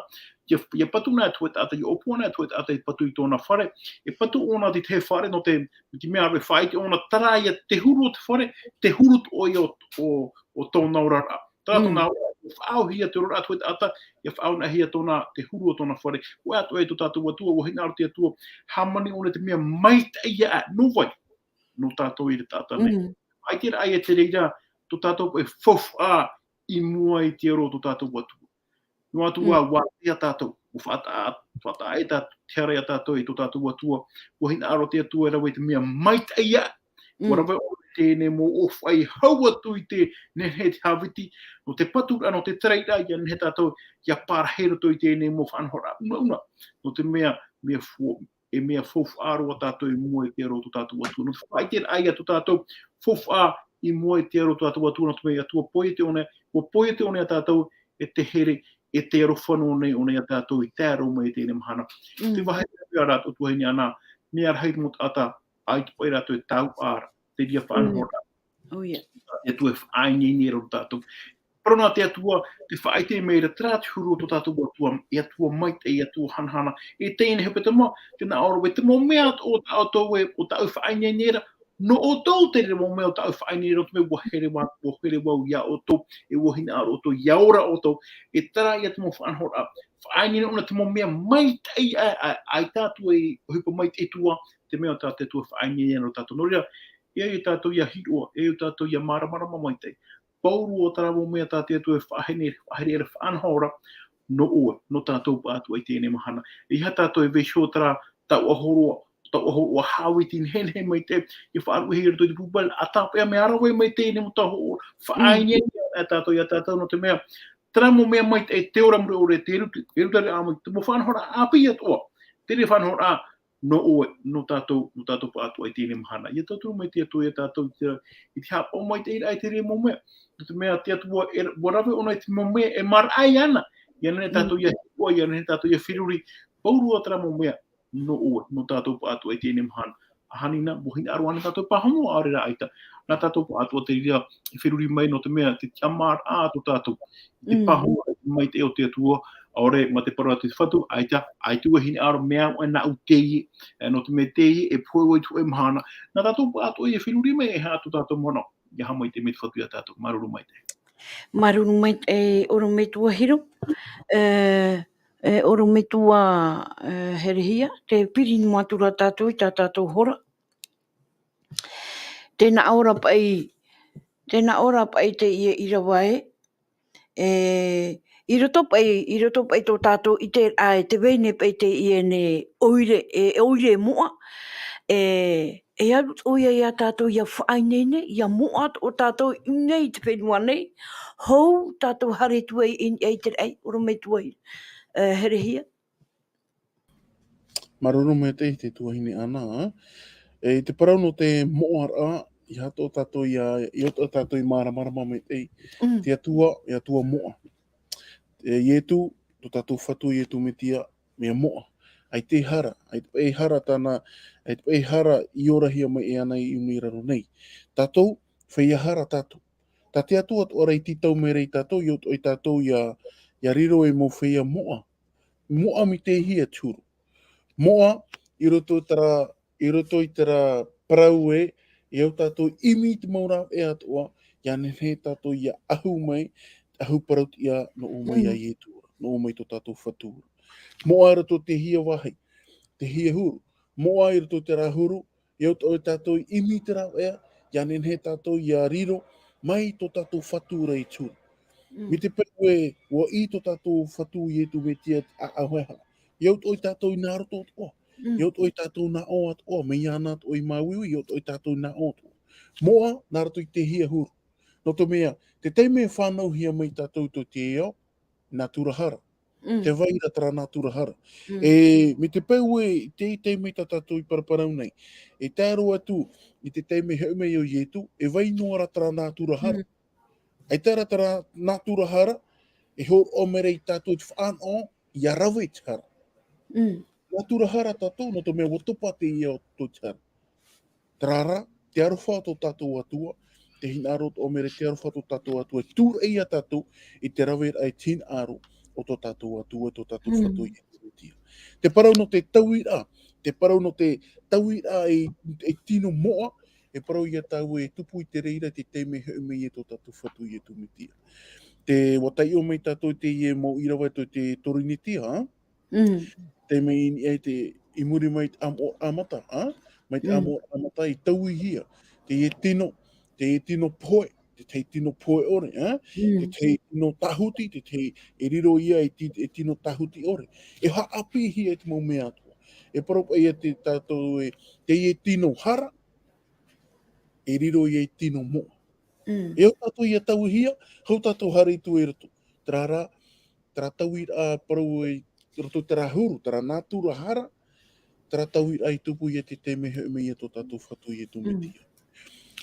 ʻia, ʻia patu ana te hōʻē taʻata, ʻia ʻōpua ana te hōʻē taʻata i patu i tōna fare, e patu ʻōna i te tahi fare nō te, te mea e faʻaʻite ʻōna terā ia te huru o te fare, te huru atoʻa ia o, o, o tōna oraraʻa. Terā tōna oraraʻa, ʻua faʻaauhia te oraraʻa atu e taʻata, ʻia faʻaauhia tōna, te huru o tōna fare. ʻUa atoʻa e tō tātou Atua, ʻua hinaʻaro te Atua, hāmani ʻōna te mea maitaʻi aʻe, nō vai? Nō tātou i te taʻata nei. Mm. Faʻaʻiteraʻa ia te reira, tō tātou paʻi faufaʻa i mua i te aro o tō tātou Atua. Nō atu Mm. ā, ʻua ātea tātou, ʻua faʻataʻa, faʻataʻa e tā-, te hara ia tātou i tō tātou Atua, ʻua hinaʻaro te Atua e rave i te mea maitaʻi aʻe. ʻUa Mm. rave ʻōna i teie nei mau ʻōfaʻi hau atu i te nehenehe te hāviti, nō te paturaʻa, nō te tarairaʻa, ʻia nehenehe tātou, ʻia parahi i roto i teie nei mau faʻanahoraʻa unauna. Nō te mea, mea fua, e mea faufaʻa roa tātou i mua i te aro o tō tātou Atua. Nō te faʻaʻiteraʻa ia tō tātou faufaʻa i mua i te aro o tō tātou Atua, nō te mea ʻua poiete ʻōna, ʻua poiete ʻōna ia tātou e te here, e te aroha nō nei ʻōna ia tātou i tae roa mai i teie mahana. Mm. Te vāhi ia rā tō tuahine Ana, mea rahi mau taʻata, ʻaita paʻi rātou e tauʻa ra, te reira faʻanahoraʻa. Mm. Oh, yeah. E tō e faʻaineine ra tātou. Parau nā te Atua, tē faʻaʻite mai ra terā te huru o tō tātou Atua, e Atua maitaʻi, e Atua hanahana. E teie nei hepetoma, tē nā ʻō ra, te mau mea o tā ʻoutou e, o tāʻu faʻaineine ra, nō ʻoutou te reira mau mea o tāʻu faʻaineine ra, nō te mea ʻua here vau, ʻua here vau ia ʻoutou, e ʻua hinaʻaro ʻoutou, ʻia ora ʻoutou, e terā ia te mau faʻanahoraʻa. Faʻaineine ʻōna te mau mea maitaʻi aʻe, aʻe, ʻaita atu e ʻohipa maitaʻi atu ā, te mea o tā te Atua e faʻaineine ra tātou. Nō reira, e ai tātou ʻia hiroʻa, e ai tātou ʻia māramarama maitaʻi. Pauroa terā mau mea tā te Atua e faʻahenehenehe, faʻaherehere, faʻanaho ra, nō ʻoe, nō tātou pāʻatoʻa i teie mahana. ʻEiaha tātou e vaiiho terā tauʻaho roa, tauʻaho roa hāviti nehenehe maitaʻi, ʻia faʻaruʻe i roto i te pūpale, ʻa tāpeʻa mea rave mai teie mau tauʻaho roa, Mm. faʻaineine aʻe tātou ia tātou nō te mea, terā mau mea maitaʻi, te ora mure ʻore, te Ieru-, Ierusarema, te mau faʻanahoraʻa ʻāpī atoʻa, te reira faʻanahoraʻa, nō ʻoe, nō tātou, nō tātou pāʻatoʻa i teie mahana. ʻIa tauturu mai te Atua ia tātou i te, i te haʻapaʻo maitaʻi i te reira mau mea. Nō te mea te Atua, e, ʻua rave ʻōna i te mau mea e maraʻa iāna. ʻIa nehenehe tātou Mm. ʻia hiʻo, ʻia nehenehe tātou ʻia feruri. Pauroa terā mau mea, nō ʻoe, nō tātou pāʻatoʻa i teie mahana. ʻAhani nā, ʻua hinaʻaro ānei tātou e pāhono, ʻaore rā ʻaita. Nā tātou pāʻatoʻa te reira e feruri mai nō te mea, te tiʻamāraʻa tō tātou. Te Mm. pāhono maitaʻi o te Atua, ʻaore mā te parau atu te Fatu, ʻaita, ʻaita e hinaʻaro mea ʻoe nāʻu teie, e, nō te mea teie, e pohe vau i te hōʻē mahana. Nā tātou pāʻatoʻa e feruri mai, e aha tō tātou manaʻo, ʻia haʻamaitaʻi mai te Fatu ia tātou, māuruuru maitaʻi. Māuruuru maitaʻi, e, ʻorometua Hiro, e, e, ʻorometua, e, Herehia, tē piri noa atu ra tātou i tā tātou hora. Tē nā ʻō ra paʻi, tē nā ʻō ra paʻi teie ʻīrava ē, e, i roto paʻi, i roto paʻi tō tātou ʻiteraʻa, e tē vai nei paʻi teie nei ʻoire, e, ʻoire moʻa, e, e aru atoʻa ia tātou ʻia faʻaineine, ʻia moʻa atoʻa tātou i ʻō nei i te fenua nei, hou tātou haere atu ai i niʻa i te raʻi, ʻorometua, e, Herehia. Māuruuru maitaʻi te tuahine Ana, e, i te parau nō te moʻaraʻa, ʻeiaha tō tātou ʻia, ʻeiaha tō tātou e māramarama maitaʻi, Mm. te Atua, e Atua moʻa. E Ietu, tō tātou Fatu Ietu Metia, mea moʻa. ʻAita e hara, ʻaita paʻi e hara tāna, ʻaita paʻi e hara i orahia mai e ana i ʻō nei i raro nei. Tātou, feiā hara tātou. Tā te Atua atoʻa rā i tītau mai ra ia tātou, ʻia atoʻa ia tātou ʻia, ʻia riro ei mau feiā moʻa. Moʻa mai te hia te huru. Moʻa, i roto i terā, i roto i terā parau ē, ʻia au tātou ʻimi i te mau rāveʻa atoʻa, ʻia nehenehe tātou ʻia ʻahu mai, ʻahu parau-tiʻa nō ʻō mai Mm. ia Ietu, nō ʻō mai tō tātou Fatu. Moʻa i roto i te hia vāhi, te hia huru. Moʻa i roto i terā huru, ʻia au atoʻa tātou i ʻimi i te rāveʻa, ʻia nehenehe tātou ʻia riro mai tō tātou Fatu ra i te huru. Mm. Mai te peu ē, ʻua ʻī tō tātou Fatu Ietu Metia ʻāʻau e aha. ʻIa au atoʻa tātou i nā roto atoʻa. Mm. ʻIa au atoʻa tātou i nā ʻō atoʻa, mai iāna atoʻa i māuiui, ʻia au atoʻa tātou i nā ʻō atoʻa. Moʻa, nā roto i te hia huru. Nō te mea, te taime e fānauhia mai tātou i tō teie ao, nātura hara. Mm. Tē vai ra terā nātura hara. Mm. E, mai te peu ē, i te, i te taime tā tātou i paraparau nei. E tae roa atu, i te taime e hoʻi mai ʻo Ietu, e vai noa ra terā nātura hara. Mm. ʻAita rā terā nātura hara, e hōroʻa mai ra ia tātou i te faʻanaho, ʻia rave i te hara. Mm. Nātura hara tātou, nō te mea ʻua topa teie ao tō te hara. Terā rā, te aroha o tō tātou Atua, te hinaʻaro atoʻa mai ra i te aroha o tō tātou Atua, e tūraʻi ia tātou i te raveraʻa i te hinaʻaro o tō tātou Atua, tō tātou Mm. Fatu Ietu Metia. Te parau nō te tauiraʻa, te parau nō te tauiraʻa ei, ei tino moʻa, e parau ia tāua e tupu i te reira i te taime e hoʻi mai ai tō tātou Fatu Ietu Metia. Te, ʻua taiʻo mai tātou i teie mau ʻīrava i te Torinitia, ā? Mm. Te mea i niʻa i te, i muri mai te ʻāmoʻaraʻa mata, ā? Mai te Mm. ʻāmoʻaraʻa mata i tauihia. Teie tino, teie tino pohe, te tahi tino pohe ʻore, ā? Mm. Te tahi tino tāhuti, te tahi e riro ia e ti-, e tino tāhuti ʻore. E haʻapiʻihia e te mau mea atoʻa. E parau paʻi ia te tātou e, teie tino hara, e riro ia e tino moʻa. Mm. E au tātou ia tauihia, hau tātou haere atu i roto. Terā rā, terā tauiraʻa parau i roto i terā huru, terā nātura hara, terā tauiraʻa i tupu ia te taime e hoʻi mai ia tō tātou Fatu Iesu Mm. Mesia.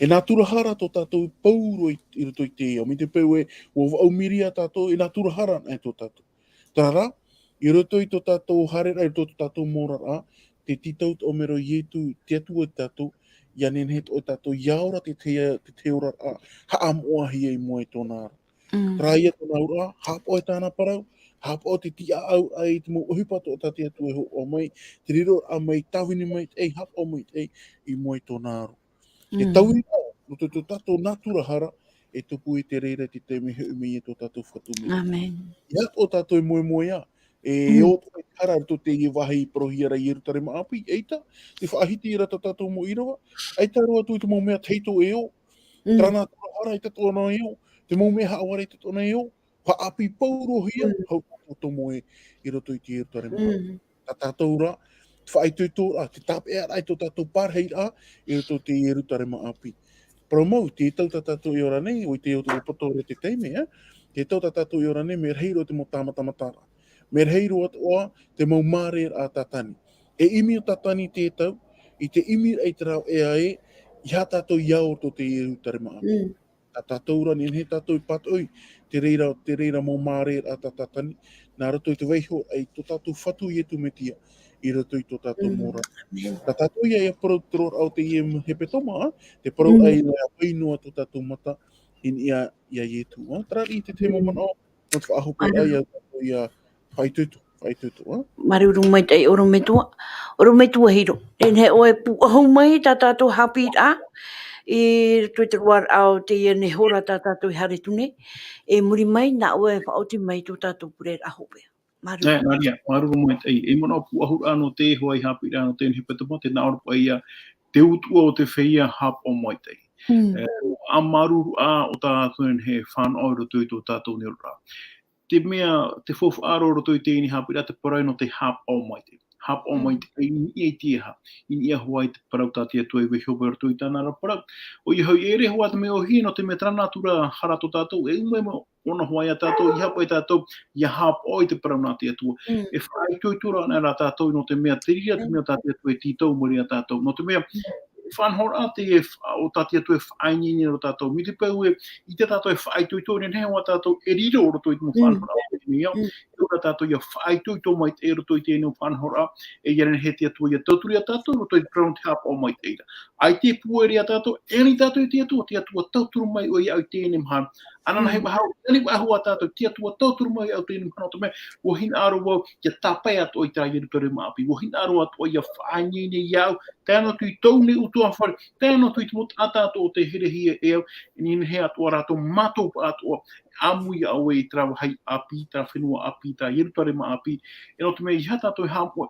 E nātura hara tō tātou pauroa i, i roto i te ao. Mai te peu ē, ʻua vaʻu miria tātou, e nātura hara anaʻe tō tātou. Terā rā, i roto i tō tātou haereraʻa, i roto i tō tātou mau oraraʻa, te tītau atoʻa mai ra Iesu, te Atua ia tātou, ʻia nehenehe atoʻa tātou, ʻia ora te tahi, te tahi oraraʻa, haʻamoʻahia i mua i tōna aro. Mm. Terā ia tōna auraʻa, haʻapaʻo i tāna parau, haʻapaʻo i te tiʻaʻau i te mau ʻohipa atoʻa tā te Atua e hōroʻa mai, te riroraʻa mai, tāvini maitaʻi, haʻapaʻo maitaʻi, i mua i tōna aro. Te Mm. tauiraʻa, nō te, tō tātou nātura hara, e tupu i te reira i te taime e hoʻi mai ia tō tātou Fatu Mesia. Amen. ʻIa atoʻa tātou e moemoeā, e Mm. ʻo atoʻa i te hara i roto i teie vāhi i parauhia ra Ierutarema ʻāpī, ʻeita, te faʻahiti ra tā tātou mau ʻīrava, ʻaita roa atu i te mau mea tahito e ʻo, Mm. terā nātura hara ʻaita atoʻa nā e ʻo, te mau mea haʻavare ʻaita atoʻa nā e ʻo, haʻapiʻi paurohia, Mm. hau tātou tomo ē, i roto i te Ierutarema ʻāpī. Mm. Tā tātou rā, te faʻaitoitoraʻa, te tāpeʻaraʻa i tō tātou pārahiraʻa, i roto i te Ierutarema ʻāpī. Parau mau, te tau tā tātou e ora nei, ʻo te ʻo te poto ra te taime, ā? Te tau tā tātou e ora nei, mea rahi roa te mau tāmatamataraʻa. Mea rahi roa atoʻa, te mau mārēraʻa Tātani. E ʻimi ʻo Tātani te tau, i te ʻimiraʻa i te rāveʻa ē, ʻeiaha tātou ʻia ora i te Ierutarema ʻāpī. Mm. Tā tātou rā, nehenehe tātou e pātoʻi, te reira, te reira mau mārēraʻa tā Tātani, nā roto i te vaiho i tō tātou Fatu Iesu Mesia, i roto i tō tātou Mm. mau oraraʻa. Amen. Tā tātou ïa, ʻia parau te roaraʻa o teie hepetoma, ā, te parau Mm. ʻaita ʻia vai noa tō tātou mata, i niʻa iā Iesu, ā. Terā i te tahi mau Mm. manaʻo, nō te faʻahoperaʻa Amen. ïa tātou ʻia faʻaitoito, faʻaitoito, ā. Māuruuru maitaʻi, ʻorometua, ʻorometua Hiro. E nehenehe ʻoe e pūʻohu mai tā tātou haʻapiʻiraʻa, i roto i te roaraʻa o teie nei hora tā tātou e haere atu nei, e muri mai, nā ʻoe e faʻaoti mai tō tātou pureraʻa hopeʻa. Māuruuru. Nā, nā reira, māuruuru maitaʻi. E manaʻo pūʻohuraʻa nō te hoa i haʻapiʻiraʻa nō teie hepetoma, tē nā ʻō ra paʻi ïa, te utuʻa o te feiā haʻapaʻo maitaʻi. Mm. E, ʻa māuruuru ā, ʻo tā tātou e nehenehe e fānaʻo i roto i tō tātou nei oraraʻa. Te mea, te faufaʻa roa i roto i teie nei haʻapiʻiraʻa, te parau nō te haʻapaʻo maitaʻi. Haʻapaʻo Mm. maitaʻi, i niʻa i te aha, i niʻa hoʻi i te parau tā te Atua i vaiiho mai i roto i tāna ra parau. ʻOia hoʻi, e ʻere hoʻi te mea ʻōhie, nō te mea terā nātura hara tō tātou, e ʻū mau ʻōnahoa ia tātou, ʻeiaha paʻi tātou ʻia haʻapaʻo i te parau nā te Atua. Mm. E faʻaitoito ra anaʻe rā tātou, nō te mea te reira te Mm. mea tā te Atua e tītau mai ra ia tātou. Nō te mea, Mm. faʻanahoraʻa teie e fa-, ʻo tā te Atua e faʻaineine ra ia tātou. Mai te peu ē, ʻite tātou e faʻaitoito, e nehenehe hoʻi tātou e riro i roto i te mau Mm. faʻanahoraʻa o teie nei ao. Mm. E ora tātou ʻia faʻaitoito maitaʻi i roto i teie nei faʻanahoraʻa, e ʻia nehenehe te Atua ʻia tauturu ia tātou i roto i te parau nō te haʻapaʻo maitaʻi ra. ʻAita e pūai ra ia tātou, e ani tātou i te Atua, te Atua tauturu mai ʻoe iāʻu i teie nei mahana. Ananahi Mm. faʻahou, ani faʻahou ā tātou, te Atua tauturu mai iāʻu i teie nei mahana, nō te mea, ʻua hinaʻaro vau, ʻia tāpae atoʻa i tā Ierutarema ʻāpī, ʻua hinaʻaro atoʻa ʻia faʻaineine iāʻu, tae noa atu i tōʻu nei ʻutuāfare, tae noa atu i te mau taʻata atoʻa o tē herehia e au, e nehenehe atoʻa rātou, mātou atoʻa, ʻāmui iā ʻoe i terā vāhi ʻāpī, terā fenua ʻāpī, terā Ierutarema ʻāpī, e nō te mea ʻeiaha tātou e haʻamoʻe,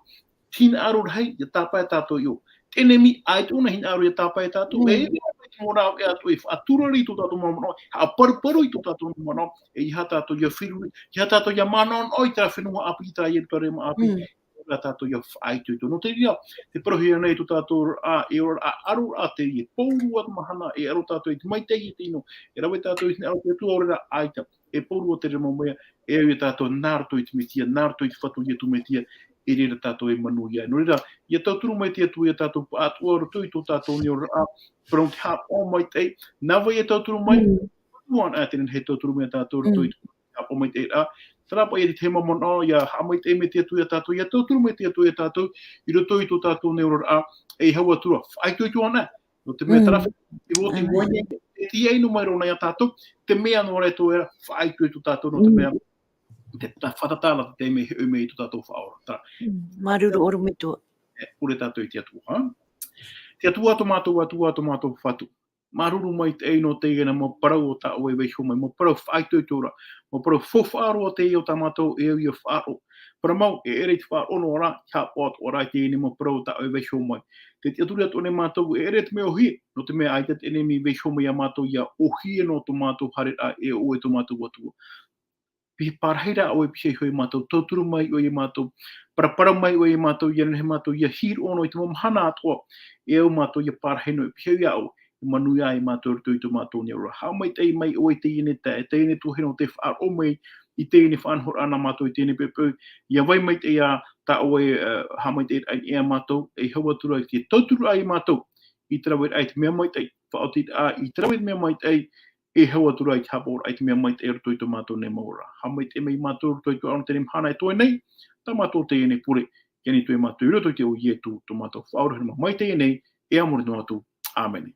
hinaʻaro rahi, ʻia tāpae tātou i ʻō. Te ʻenemi, ʻaita ʻōna e hinaʻaro ʻia tāpae tātou, Mm. e ʻere mai te mau rāveʻa atoʻa e faʻaturarī i tō tātou mau manaʻo, haʻaparuparu i tō tātou mau manaʻo, e ʻeiaha tātou ʻia feruri, ʻeiaha tātou ʻia manaʻonaʻo i terā fenua ʻāpī, terā Ierutarema ʻāpī, Mm. e ʻere tātou ʻia faʻaitoito. Nō te reira, tē parauhia nei tō tātou ra, e ora, ʻa, ʻaroraʻa teie, pauroa te mahana, e ʻaro tātou i te maitaʻi e te ʻino, e rave tātou i te hinaʻaro o te Atua, ʻaore rā, ʻaita. E pauroa terā mau mea, e au ia tātou nā roto i te Mesia, nā roto i te Fatu Iesu Mesia, e reira tātou e manuia. Nō reira, ʻia tauturu mai te Atua ia tātou pāʻatoʻa i roto i tō tātou nei oraraʻa, parau nō te haʻapaʻo maitaʻi, nā vai e tauturu mai, Mm. ʻua anaʻe te nehenehe e tauturu mai ia tātou i roto Mm. i te haʻapaʻo maitaʻi ra. Terā paʻi ia te tahi mau manaʻo, ʻia haʻamaitaʻi mai te Atua ia tātou, ʻia tauturu mai te Atua ia tātou, i roto i tō tātou nei oraraʻa, e hau atu ra, faʻaitoito anaʻe, nō te mea Mm. terā, i roto i Amen. Vaiiho, e tīaʻi noa mai ra ʻōna ia tātou, te mea nō reira atoʻa e faʻaitoito tātou, nō te Mm. mea, te, te fātata ra te taime e hoʻi mai i tō tātou Faʻaora. Terā. Mm. Māuruuru ʻorometua. E, pure tātou i te Atua, ha? Te Atua tō mātou Atua, tō mātou Fatu. Māuruuru maitaʻi nō teie nei mau parau o tā ʻoe e vaiiho mai, mau parau faʻaitoito ra, mau parau faufaʻa roa teie o tā mātou e au ia faʻaroʻo. Parau mau, e ʻere i te faʻaroʻo noa ra, i haʻapaʻo atoʻa ra i teie nei mau parau o tā ʻoe e vaiiho mai. Tē tiʻaturi atu nei mātou, e ʻere te mea ʻōhie, nō te mea ʻaita teie nei mea i vaiiho mai iā mātou ia ʻōhie noa tō mātou haereraʻa e ʻo ʻoe tō mātou Atua. Pīhaʻi parahi rā ʻoe, pīhaʻi iho iā mātou, tauturu mai ʻoe iā mātou, paraparau mai ʻoe iā mātou, ʻia nehenehe mātou ia hiʻo noa i te mau mahana atoʻa, e au mātou ia parahi noa, pīhaʻi iā ʻoe, e manuia ai mātou i roto i tō mātou nei oraraʻa. Haʻamaitaʻi mai ʻoe i teie nei taeaʻe, teie nei tuahine ʻo tē faʻaroʻo mai i teie nei faʻanahoraʻa nā mātou i teie nei poʻipoʻi, ʻia vai maitaʻi ā tā ʻoe, eh, haʻamaitaʻiraʻa iā mātou, e hau atu ra i te tauturuʻa iā mātou, i te raveraʻa i te mea maitaʻi, faʻaotiraʻa i te rave i te mea maitaʻi, e hau atu ra i te haʻapaʻoraʻa i te mea maitaʻi i roto i tō mātou nei mau oraraʻa. Haʻamaitaʻi mai mātou i roto i tō ʻoe ʻano i teie nei mahana e toe nei, tā mātou teie nei pure, i ani atu ai mātou i roto i te iʻoa o Ietu, tō mātou Faʻaora, haere mai teie nei, e a muri noa atu. ʻĀmene.